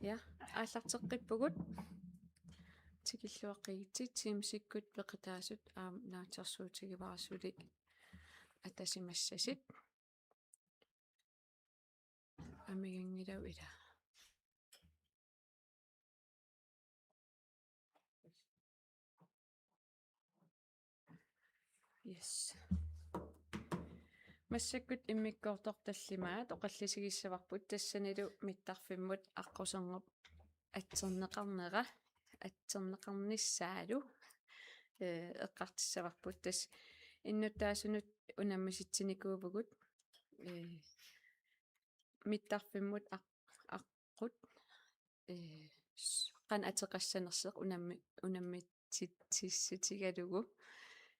Ja, aallarteqqippugut. Tikilluaqqigitsi Teamsikkut peqataasut aamma naatsorsuutigivara suli atasimassasut. Amiganngilaq ila. Yes. Massakkut immikkoortoq tallimaat oqallisigissavarput tassanilu mittarfimmut aqqusernup atserneqarnera, atserneqarnissaalu, eh, eqqartussavarput tassa innuttaasunut unammisitsinikuuvugut, eh, mittarfimmut aq-, aqqut, eh, s-, qanoq ateqassanersoq unammi-, unammitsitsissutigalugu.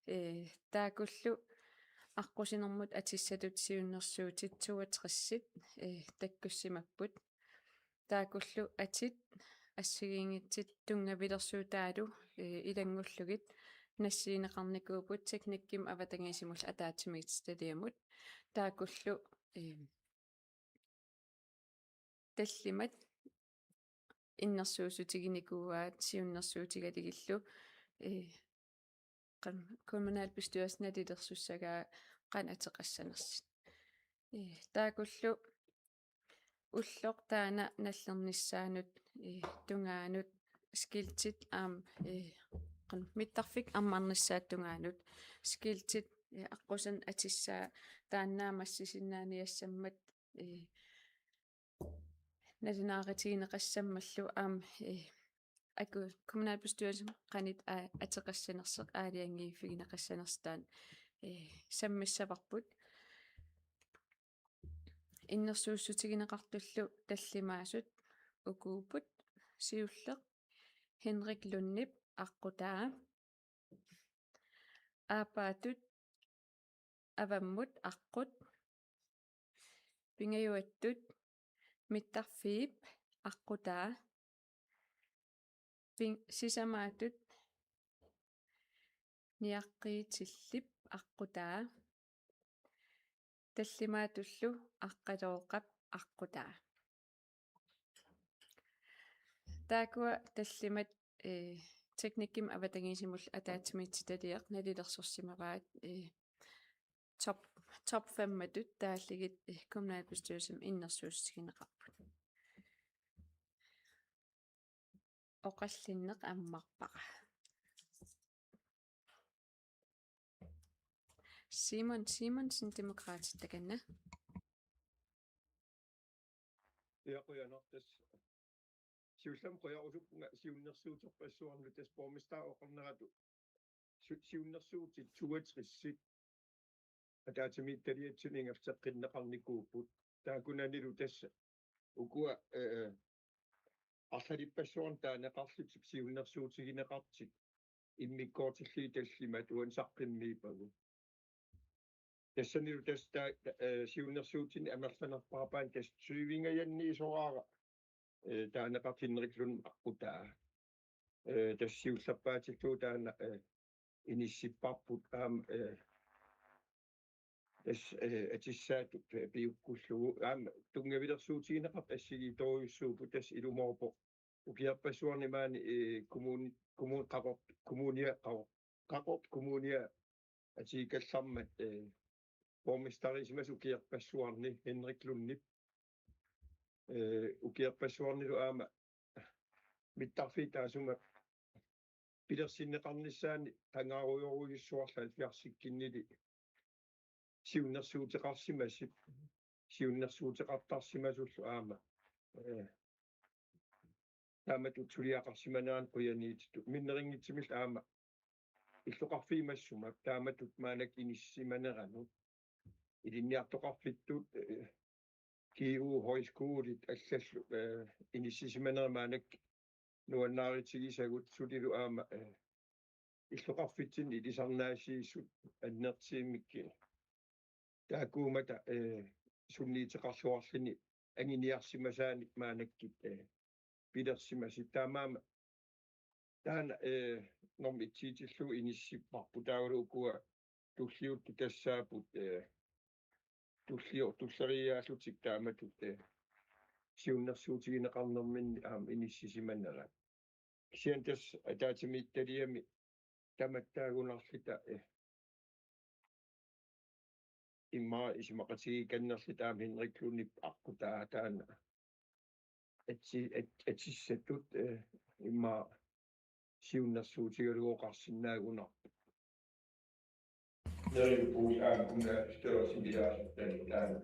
Eh, taakkullu aqqusinermut atissatut siunnersuutit toogtresit, eh, takkussimapput. Taakkullu atit assigiinngitsut tunngavilersuutaalu, eh, ilanngullugit nassiunneqarnikuupput teknikkimut avatangiisimullu ataatsimiititaliamut. Taakkullu, eh, tallimat innersuussutiginikuuaat siunnersuutigalugillu, eh, qan-, kommunalbestyrelsen nalilersussagaa qanoq ateqassanersut. Eh, taakkullu ulloq taanna nallernissaanut, eh, tungaanut skiltit aamma, eh, qan-, mittarfik ammarnissaata tungaanut skiltit, eh, aqqusineq atissaa taanna aamma massisinnaaniassammat, eh, nalunaarutigineqassammallu aamma, eh, aku kommunalbestyrelsimi qanoq a-, ateqassanersoq aalajangiiffigineqassanersoq taanna, eh, sammissavarput. Innersuussutigineqartullu tallimaasut ukuupput: siulleq Henrik Lundip aqqutaa, aappaattut avammut aqqut, pingajuattut mittarfiip aqqutaa, pin-, sisamaattut niaqqiitillip aqqutaa, tallimaattullu aqqalooqap aqqutaa. Taakkua tallimat, eh, teknikkimut avatangiisimullu ataatsimiititaliaq nalilersorsimavaat, eh, top, top femmatut taallugit, eh, kommunalbestyrelsimi innersuussutigineqarput. Oqallinneq ammarpara. Simon Simonsen, Demokraatit, takanna. Ja, qujanaq, tassa siullermik qujarusuppunga siunnersuuterpassuarnut, tassa borgmesteri oqarneratut si-, siunnersuutit toogtresit ataatsimiititaliatsinni ingerlateqqinneqarnikuupput. Taakkunanilu tassa ukua, eh, arlalippassuarnut taaneqarlutik siunnersuutigineqartut immikkoortillugit tallimat uani saqqummiippagut. Tassanilu tassa ta-, ta-, eh, siunnersuutinni amerlanerpaapaan tassa tyvingajanniisoraara, eh, taaneqartoq Henrik Lund aqqutaa. Eh, tassa siullerpaatillugu taanna, eh, inissipparput aamma, eh, tassa, eh, atissaatut, eh, piukkullugu aamma tunngavilersuutigineqartut assigiittorujussuupput, tassa ilumoorpoq ukiorpassuarni maani, eh, kommun-, kommun-, Qaqortoq, kommunia Qaqor-, Qaqortoq Kommunia atuukkallarmat, eh, borgmesterisimasoq ukiorpassuarni Henrik Lundip, eh, ukiorpassuarnilu aamma mittarfiit taassuma pilersinneqarnissaanni qangarujorujussuarlu halvfjerdsikkunnili siunnersuuteqarsimasut, siunnersuuteqartarsimasullu aamma, eh, taamatut suliaqarsimanerannut qujaniititut. Minnerunngitsumillu aamma illoqarfiit massakkut taamatut maannakkut inissisimaneranut. Ilinniartoqarfittut, eh, G U, højskolit allallu, eh, inissisimanerat maannakkut nuannaarutigisagut, sulilu aamma, eh, illoqarfitsinni ilisarnaassiissut annertuumik taakkuummata, eh, sunniuteqarluarluni anguniarsimasaanik maannakkut, eh, pilersimasut. Taamaammat taanna, eh, normu et-itillugu inissipparput, taavalu ukua tulliuttut tassaapput, eh, tullior-, tulleriiaallutik taamatut, eh, siunnersuutigineqarnerminni aamma inissisimanerat. Kisianni tassa ataatsimiititaliami tamattaagunarluta, eh, immaqa isumaqatigiikkannerluta aamma Henrik Lundip aqqutaa taanna atsi-, at-, atisatut, eh, immaqa siunnersuutigalugu oqarsinnaagunarpoq. Neriuppugut aamma kommunalbestyrelsimi ilaasortani taanna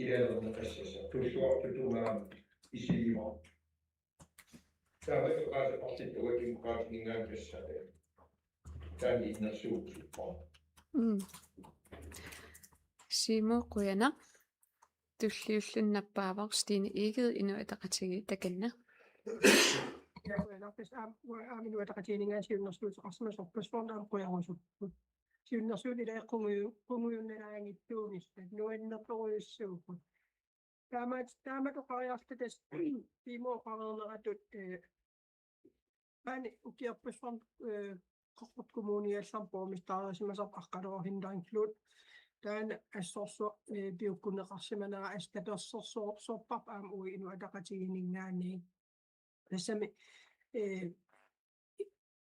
ilaalerneqassasoq tulluartut tungaanut isigivarput. Taava oqaaseqarluta uanga Demokraatininngaanniit tassa taanna innersuussuupput. Mm. Siumut qujanaq. Tulliulluni nappaavoq Stine Egede, Inuit Ataqatigiit, takanna. Ja, qujanaq. Tassa aamma, aamma Inuit Ataqatigiinninngaanniit siunnersuuteqarsimasorpassuarnik aamma qujarusupput. Siunnersuut ilaat qunguju-, qungujunnalaanngitsuunissat nuannertorujussuupput. Taamat-, taamatut oqariarluta tassa Siumut oqareerneratut, eh, maani ukiorpassuarni, eh, Qeqqata Kommuniallarmi borgmesterisimasarput Aqqaluoq Henrik Lund. Taanna assorsuaq, eh, piukkunneqarsimanera assut tapersersorparput aamma uagut Inuit Ataqatigiinninngaanniit. Tassami, eh,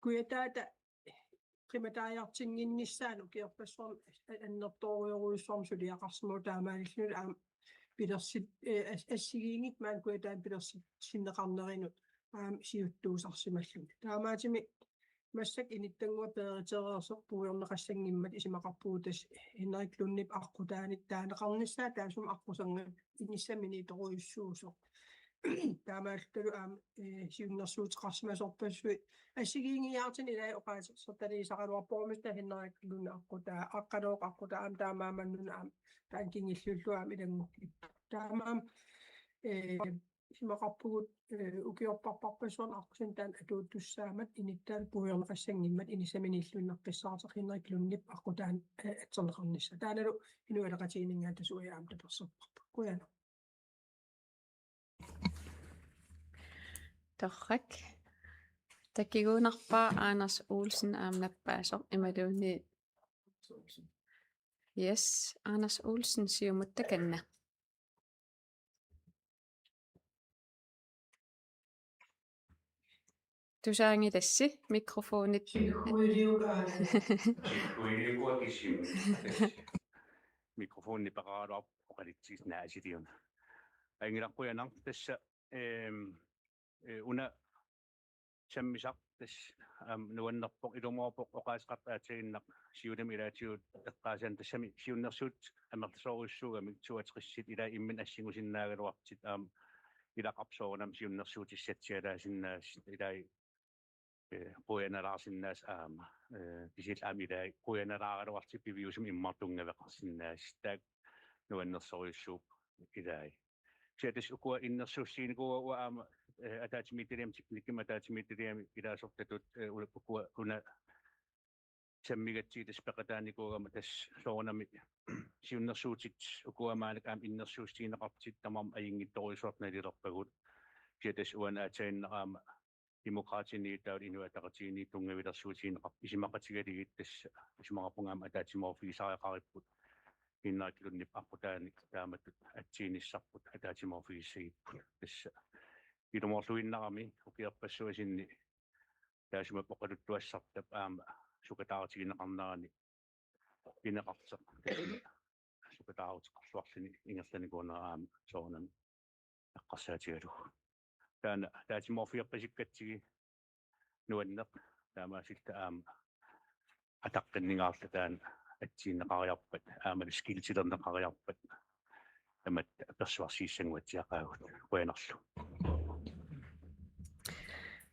Kujataata qimataajartinnginnissaanut ukiorpassuarni annertoorujorujussuarmik suliaqarsimavoq, taamaalillunilu aamma pilersit-, eh, as-, assigiinngitsut maani Kujataani pilersitsineqarnerinut aamma siuttuusarsimalluni. Taamaattumik massakkut inittannguaq peeritereersoq puigorneqassanngimmat isumaqarpugut tassa Henrik Lundip aqqutaanik taaneqarnissaa taassuma aqquserngap inissaminik torujussuusoq. Taamaalillutalu aamma, eh, siunnersuuteqarsimasorpassuit assigiinngiiaartinnut ilai oqaasertaliisaraluarpoq, borgmester Henrik Lund aqqutaa, Aqqaluoq aqqutaa aamma taamaammat una aamma taanna kingulliullugu aamma ilanngukkipput. Taamaammat, eh, isumaqarpugut, eh, ukiorparparpassuarni aqqusineq taanna atuuttussaammat inittaat puigorneqassanngimmat inissaminiilluinnaqqissaartoq Henrik Lundip aqqutaanik, eh, atserneqarnissaa. Taannalu Inuit Ataqatigiinninngaanniit tassa uagut aamma taperserparput. Qujanaq. Torrak. Takiguunarpaa Anders Olsen aamma nappaasoq imaluunniit. Yes, Anders Olsen, Siumut, takanna. Tusaanngilassi mikrofonit. Mikrofoni peqaraluarpoq oqalutsigisut naasiliuna. Ajunngilaq, qujanaq. Tassa, ehm, eh, una sammisaq tassa, aamma, nuannerpoq, ilumoorpoq oqaaseqartut aatsaannguaq Siulimi ilaatigut eqqaasaanni, tassami siunnersuutit amerlasoorujussuugamik toogtresit ilai imminnut assingusinnaagaluartut aamma ilaqarpoq soorunami siunnersuutissatsialaasinnaasut ilai, eh, qujanalaarsinnaasut aamma, eh, kisianni aamma ilai qujanalaaraluartut piviusumik immaqa tunngaveqarsinnaasut, taakku nuannersorujussuupput ilai. Kisianni tassa ukua innersuussiinikuuagut aamma, eh, ataatsimiititaliami, teknikkimik ataatsimiititaliami ilaasortatut, eh, una, ukua una sammigatsigit tassa peqataanikuugama tassa soorunami siunnersuutit ukua maannakkut aamma innersuussutigineqartut tamarmik ajunngitsorujussuartut nalilerpagut. Kisianni tassa uani aatsaannguaq aamma Demokraatini taavalu Inuit Ataqatigiinni tunngavilersuutigineqarput isumaqatigalugit, tassa isumaqarpunga aamma ataatsimoorfigisariaqaripput Henrik Lundip aqqutaanik taamatut atsiinissarput ataatsimoorfigissagipput. Tassa ilumoorluinnarami ukiorpassuarni taassuma oqaluttuassartap aamma sukataarutigineqarnerani pineqartoq sukataaruteqarluarluni ingerlanikuunera aamma soorunami eqqarsaatigalugu. Taanna ataatsimoorfigeqqisikkatsigit nuanneq, taamaasilluta aamma ataqqinningaarluta taanna atsiinneqariarpat aammalu skillsilerneqariarpat tamatta persuarsiissannguatsiaqaagut. Qujanarlu.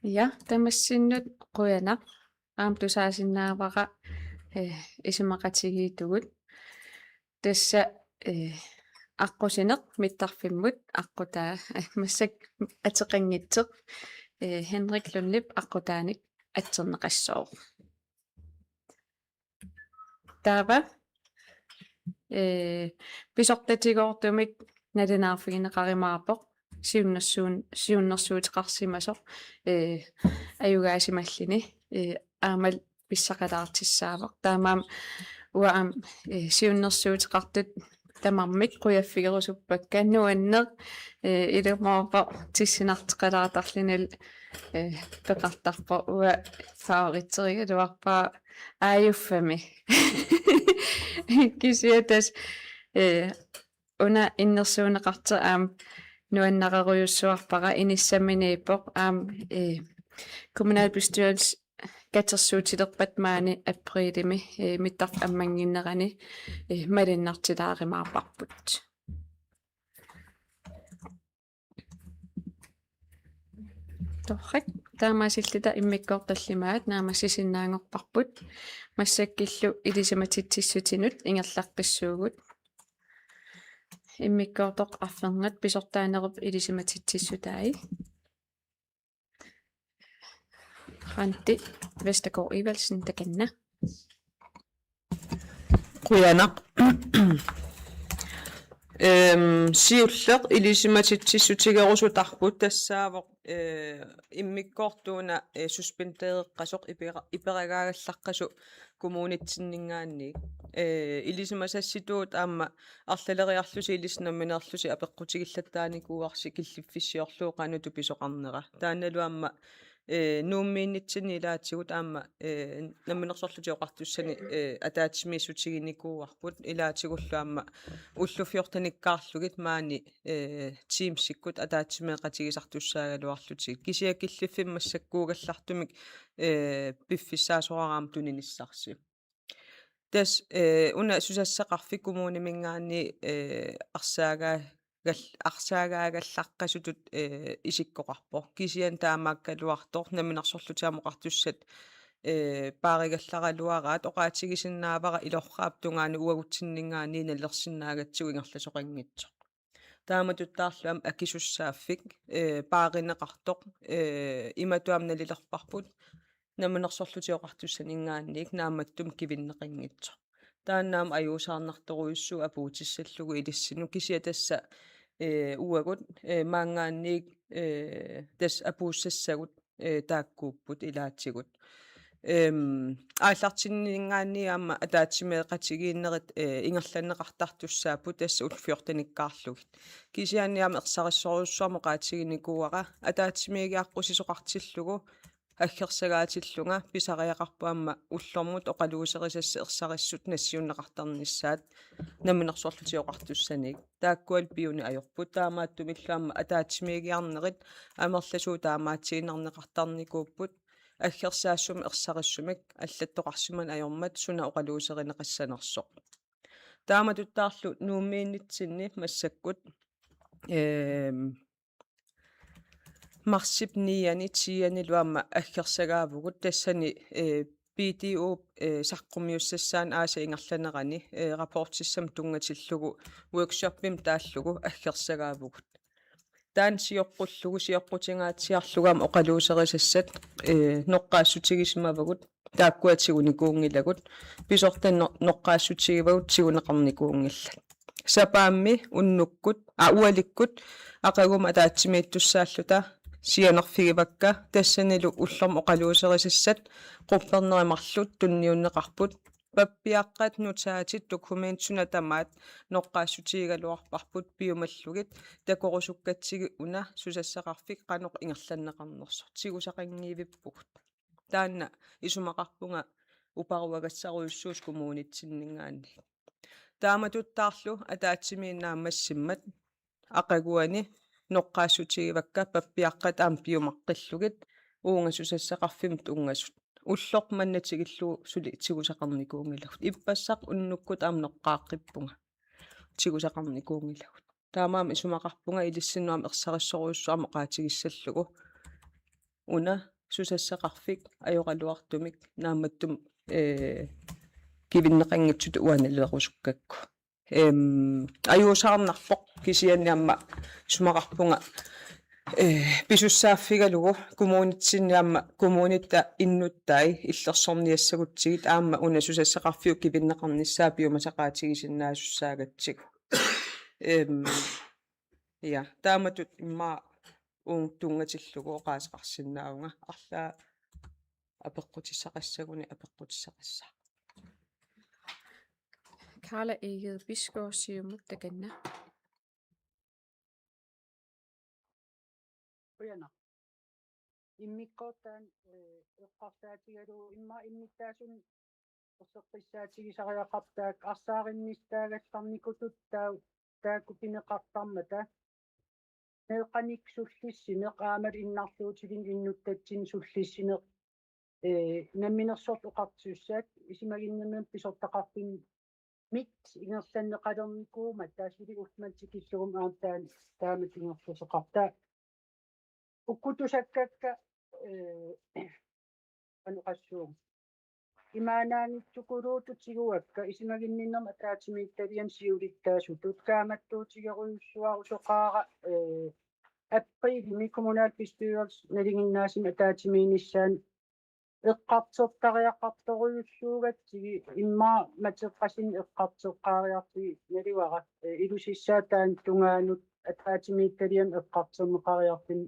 Ja, tamassinnut qujanaq. Aamma tusaasinnaavara, eh, isumaqatigiittugut. Tassa, eh, aqqusineq mittarfimmut aqqutaa, eh, massakkut ateqanngitsoq, eh, Henrik Lundip aqqutaanik atserneqassooq. Taava, eh, pisortatigoortumik nalunaarfigineqarumaarpoq siunnersuun-, siunnersuuteqarsimasoq, eh, ajugaasimalluni, eh, aammalu pissaqalaartussaavoq. Taamaammat uanga aamma, eh, siunnersuuteqartut tamarmik qujaffigerusuppakka. Nuanneq, eh, ilumoorpoq tissinarteqalaartarlunilu, eh, peqartarpoq, uanga favoritterigaluarpara aajuffami. Kisianni tassa, eh, una innersuunneqartoq aamma nuannarerujussuarpara, inissaminiippoq aamma, eh, kommunalbestyrelse katersuutilerpat maani aprilimi, eh, mittarfik ammannginnerani, eh, malunnartilaarumaarparput. Torrak, taamaasilluta immikkoortoq tallimaat naammassisinnaanngorparput. Massakkut ilisimatitsissutinut ingerlaqqissuugut. Immikkoortoq arfernat, pisortaanerup ilisimatitsissutai. Randi Vestergaard Evaldsen, takanna. Qujanaq. Ehm, siulleq ilisimatitsissutigerusutarput tassaavoq, eh, immikkoortuuna, eh, suspendereqqasoq ipera-, iperagaagallaqqasoq kommunitsinninngaanniit. Eh, ilisimasassituut aamma arlaleriarlusi ilissi nammineerlusi apeqqutigillattaarnikuuarsi killiffissiorlugu qanoq pisoqarnera. Taannalu aamma, eh, Nuummiinnitsinni ilaatigut aamma, eh, Namminersorlutik Oqartussani, eh, ataatsimiissutiginikuuarput, ilaatigullu aamma ullut fjortenikkaarlugit maani, eh, Teamsikkut ataatsimeeqatigisartussaagaluarlutigit. Kisianni killiffimmi massakkuugallartumik, eh, piffissaasoraara aamma tuninissarsi. Tassa, eh, una susassaqarfik kommuniminngaanniit, eh, arsaagaa-, gal-, arsaagaagallaqqasutut, eh, isikkoqarpoq. Kisianni taamaakkaluartoq Namminersorlutik aamma Oqartussat, eh, paarigallaraluaraat, oqaatigisinnaavara ilorraap tungaanut uagutsinninngaanniit nalersinnaagatsigu ingerlasoqanngitsoq. Taamatuttaarlu aamma akisussaaffik, eh, paarineqartoq, eh, imatut aamma nalilerparput, Namminersorlutik Oqartussaninngaanniit naammattumik kivinneqanngitsoq. Taanna aamma ajuusaarnartorujussuuvoq apuutissallugu ilissinnut, kisianni tassa, eh, uagut, eh, maanngaanniit, eh, tassa apuussassagut, eh, taakkuupput ilaatigut. Ehm, aallartinninngaanniit aamma ataatsimeeqatigiinnerit, eh, ingerlanneqartartussaapput tassa ullut fjortenikkaarlugit. Kisianni aamma ersarissorujussuarmik oqaatiginikuuara ataatsimiigiaqqusisoqartillugu aggersagaatillunga pisariaqarpoq aamma ullormut oqaluuserisassat ersarissut nassiunneqartarnissaat Namminersorlutik Oqartussaniit. Taakkualu piuneq ajorput, taamaattumillu aamma ataatsimiigiarnerit amerlasuut taamaatsiinnarneqartarnikuupput, aggersaassumik ersarissumik allattoqarsimaneq ajormat suna oqaluuserineqassanersoq. Taamatuttaarlu Nuummiinnitsinni massakkut, ehm, marsip niiani tiianilu aamma aggersagaavugut, tassani, eh, B D O, eh, saqqummiussassaanut aasap ingerlanerani, eh, rapportissamut tunngatillugu workshoppimut taallugu aggersagaavugut. Taanna sioqqullugu, sioqqutingaatsiarlugu aamma oqaluuserisassat, eh, noqqaassutigisimavagut, taakkua tigunikuunngilagut, pisortanit no-, noqqaassutigivagut tiguneqarnikuunngillat. Sapaammi unnukkut, aa, ualikkut aqagumut ataatsimiittussaalluta sianerfigivakka, tassanilu ullormut oqaluuserisassat quppernerit marluk tunniunneqarput, pappiaqqat, notaatit, dokumentit suna tamaat noqqaassutigigaluarparput piumallugit, takorusukkatsigit una susassaqarfik qanoq ingerlanneqarnersoq, tigusaqanngivippugut. Taanna isumaqarpunga uparuagassarujussuusoq kommunitsinninngaanniit. Taamatuttaarlu ataatsimiinneq naammassimmat aqaguani noqqaassutigivakka pappiaqqat aamma piumaqqillugit uunga susassaqarfimmut tunngasut. Ulloq manna tikillugu suli tigusaqarnikuunngilagut. Ippassaq unnukkut aamma noqqaaqqippunga. Tigusaqarnikuunngilagut. Taamaammat isumaqarpunga ilissinnut aamma ersarissorujussuarmik oqaatigissallugu. Una susassaqarfik ajoraluartumik naammattumik, eh, kivinneqanngitsutut uanga nalilerusukkakku. Ehm, ajuusaarnarpoq kisianni aamma isumaqarpunga, eh, pisussaaffigalugu kommunitsinni aamma kommunitta innuttai illersorniassagutsigit aamma una susassaqarfiup kivinneqarnissaa piumasaqaatigisinnaasussaagatsigu. Ehm, ja, taamatut immaqa uunga tunngatillugu oqaaseqarsinnaavunga, arlaat apeqqutissaqassaguni apeqqutissaqassaaq. Karla Egede Bisgaard, Siumut, takanna. Qujanaq. Immikkoortoq taanna, eh, eqqarsaatigalugu immaqa innuttaasunut erseqqissaatigisariaqartoq taakku arsaarinnissaagallarnikutut taa-, taakku pineqartarmata. Meeqqanik sullissineq aammalu innarluutilinnut innuttatsinnut sullissineq, eh, namminersorlutik oqartussat isumaginninnermik pisortaqarfimmit ingerlanneqalernikuummat taassuulik ullumanna tikillugu aamma taanna taamatut ingerlasoqartoq. Ukkut tusakkakka, eh, anoqassuun. Imaannaanngitsukuluuttut tiguakka isumaginninnermik ataatsimiititaliami siulittaasutut kaammattuutigerujussuarusoqaara, eh, aprilimi kommunalbestyrelsip nalinginnaasumik ataatsimiinnissaanut eqqartortariaqartorujussuugatsigit immaqa mateqqasinnik eqqartoqqaariarlugit naluara, eh, ilusissaata taanna tungaanut ataatsimiititaliami eqqartorneqariarluni,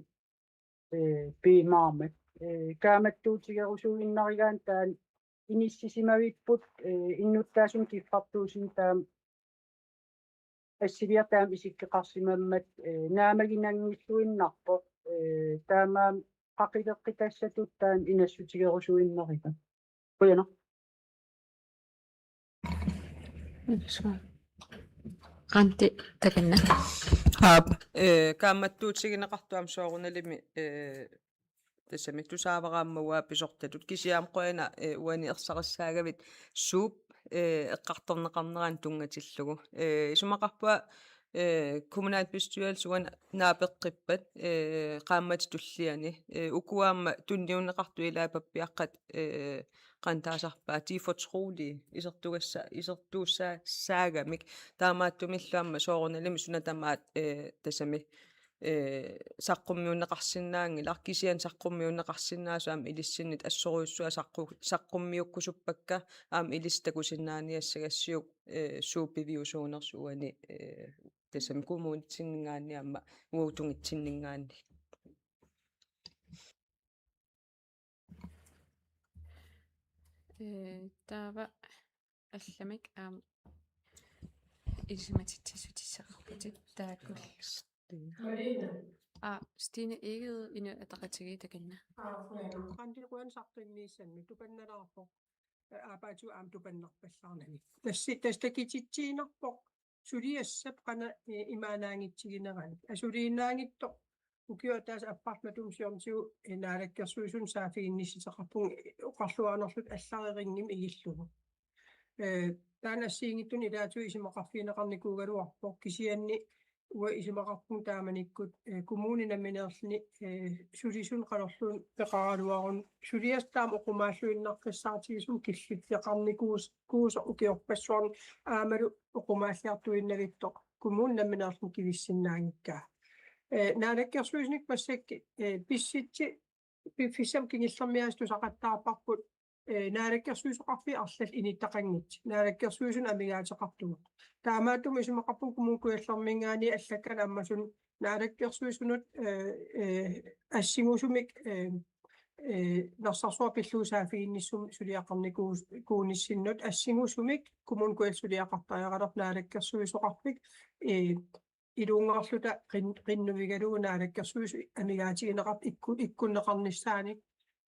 eh, piumaarmat. Eh, kaammattuutigerusuinnarigaanni taanna inissisimavipput, eh, innuttaasunut kiffartuusunut taama assiliaq taama isikkoqarsimammat, eh, naammaginanngilluinnarpoq, eh, taamaammat qaqileqqitassatut taanna inassutigerusuinnariga. Qujanaq. Randi, takanna. Aap, eh, kaammattuutigineqartoq aamma soorunalimi, eh, tassami tusaavara aamma uanga pisortatut kisianni aamma qujanaq, eh, uani ersarissaagavit suup, eh, eqqartorneqarnerani tunngatillugu. Eh, isumaqarpunga, eh, kommunalbestyrelse uani naapeqqippat, eh, qaammatip tulliani, eh, ukua aamma tunniunneqartut ilaat pappiaqqat, eh, qanoq taasarpaat, de fortrolige, isertugassa-, isertuussaagamik, taamaattumillu aamma soorunalimi suna tamaat, eh, tassami, eh, saqqummiunneqarsinnaanngilaq, kisianni saqqummiunneqarsinnaasoq aamma ilissinnut assorujussuaq saqqu-, saqqummiukkusuppakka aamma ilissi takusinnaaniassagassiuk, eh, suup piviusuunersoq uani, eh, tassami kommunitsinninngaanniit aamma uagut tungitsinninngaanniit. Eh, taava allamik aamma ilisimatitsissutissaqarputit taakku. Aa, Stine Egede, Inuit Ataqatigiit, takanna. Randi, qujanaq saqqummiussannik, tupannalaarpoq. Eh, aappaagu aamma tupannarpallaarnani. Tassa, tassa takutitsiinnarpoq suliassap qanoq, eh, imaannaanngitsiginerani. Asuliinnaanngitsoq ukiup ataatsip apparmatuma siornatigut, eh, naalakkersuisunut saaffiginnissuteqarpugut, eh, oqarluarnerluta allarinngim igillugu. Eh, taanna assigiinngitsunik ilaatigut isumaqarfigineqarnikuugaluarpoq, kisianni uanga isumaqarpunga taamanikkut, eh, kommuni nammineerluni, eh, sulisunut qanorluunniit peqaraluaruni, suliassaq taama oqimaalluinnaqqissaartigisumik killiffigeqarnikuus-, -kuusoq ukiorpassuarni aammalu oqimaalliartuinnavittoq kommuni nammineerluni kivissinnaanngikkaa. Eh, naalakkersuisunikkut massakkut, eh, pissutsit piffissami kingullermi aasiit tusaqattaarparput, eh, naalakkersuisoqarfiit arlallit inuttaqanngitsut, naalakkersuisunut amigaateqartugut. Taamaattumik isumaqarpunga Kommune Kujallerminngaanniit allakkanik ammasoq naalakkersuisunut, eh, eh, assingusumik, eh, eh, Narsarsuaq pillugu saaffiginnissumik suliaqarnikuus-, -kuunissinnut assingusumik Kommune Kujalleq suliaqartariaqalerpoq, naalakkersuisoqarfik, eh, iluunngorluta qin-, qinnuigalugu naalakkersuisut amigaatigineqartut ikku-, ikkunneqarnissaanik.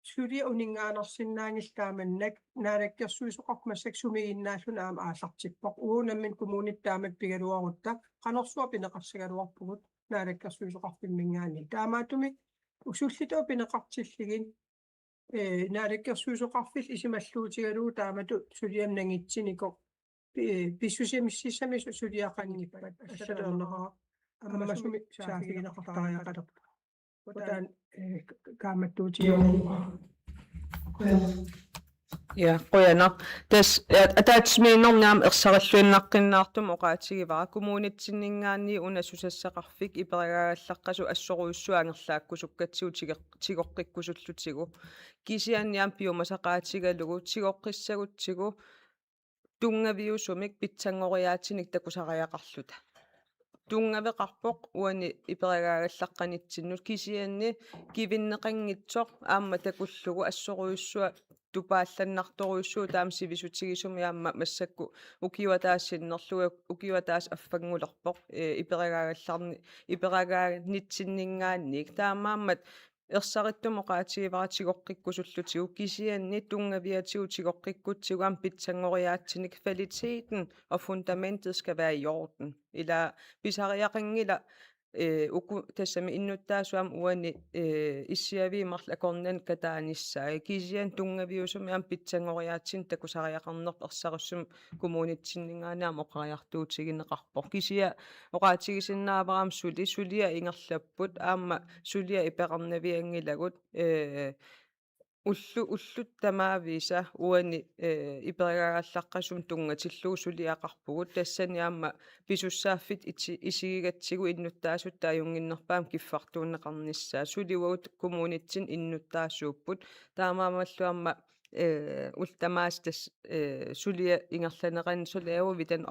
Suliaq uninngaannarsinnaanngilaq taamannak, naalakkersuisoqarfik massakkut sumiginnaalluni aamma aallartippoq. Uagut nammineq kommunit taamatut pigaluarutta qanorsuaq pineqassagaluarpugut naalakkersuisoqarfimminngaanniit. Taamaattumik usullitut pineqartillugit, eh, naalakkersuisoqarfillu isumalluutigalugu taamatut suliamut nangitsinikoq, pi-, pissusissami su-, suliaqanngippat, allatut ajornaqaaq, ammasumik saaffigineqartariaqalerpoq. Taanna, eh, ka-, kaammattuutigalugu. Ja, qujanaq. Tassa, ja, ataatsimiinnermi aamma ersarilluinnaqqinnaartumik oqaatigivara: kommunitsinninngaanniit una susassaqarfik iperagaagallaqqasoq assorujussuaq angerlaakkusukkatsigu tigeq-, tigoqqikkusullutigu. Kisianni aamma piumasaqaatigalugu tigoqqissagutsigu tunngaviusumik pitsanngoriaatinik takusariaqarluta. Tunngaveqarpoq uani iperagaagallaqqanitsinnut, kisianni kivinneqanngitsoq aamma takullugu assorujussuaq tupaallannartorujussuuvoq taama sivisutigisumik aamma massakkut ukioq ataaseq sinnerlugu ukioq ataaseq affanngulerpoq, ee, iperagaagallarni-, iperagaanitsinninngaanniit. Taamaammat ersarittumik oqaatigivara tigoqqikkusullutigu kisianni tunngaviatigut tigoqqikkutsigu aamma pitsanngoriaatsinik kvaliteten og fundamentet skal være i orden. Ila pisariaqanngilaq, ee, uku tassami innuttaasut aamma uani, ee, issiaviit marluk akornanni kataanissaat. Kisianni tunngaviusumik aamma pitsanngoriaatsinik takusariaqarnerput ersarissumik kommunitsinninngaanniit aamma oqariartuutigineqarpoq. Kisianni oqaatigisinnaavara aamma suli, suliat ingerlapput, aamma suliat ipeqarnavianngilagut, ee, ullu-, ullut tamaavisa uani, ee, iperagaagallaqqasumik tunngatillugu suliaqarpugut, tassani aamma pisussaaffik iti-, isigigatsigu innuttaasut taajunginnerpaamik kiffartuunneqarnissaat. Suli uagut kommunitsinni innuttaasuupput, taamaammallu aamma, ee, ullut tamaasa tassa, ee, suliat ingerlaneranni, så laver vi den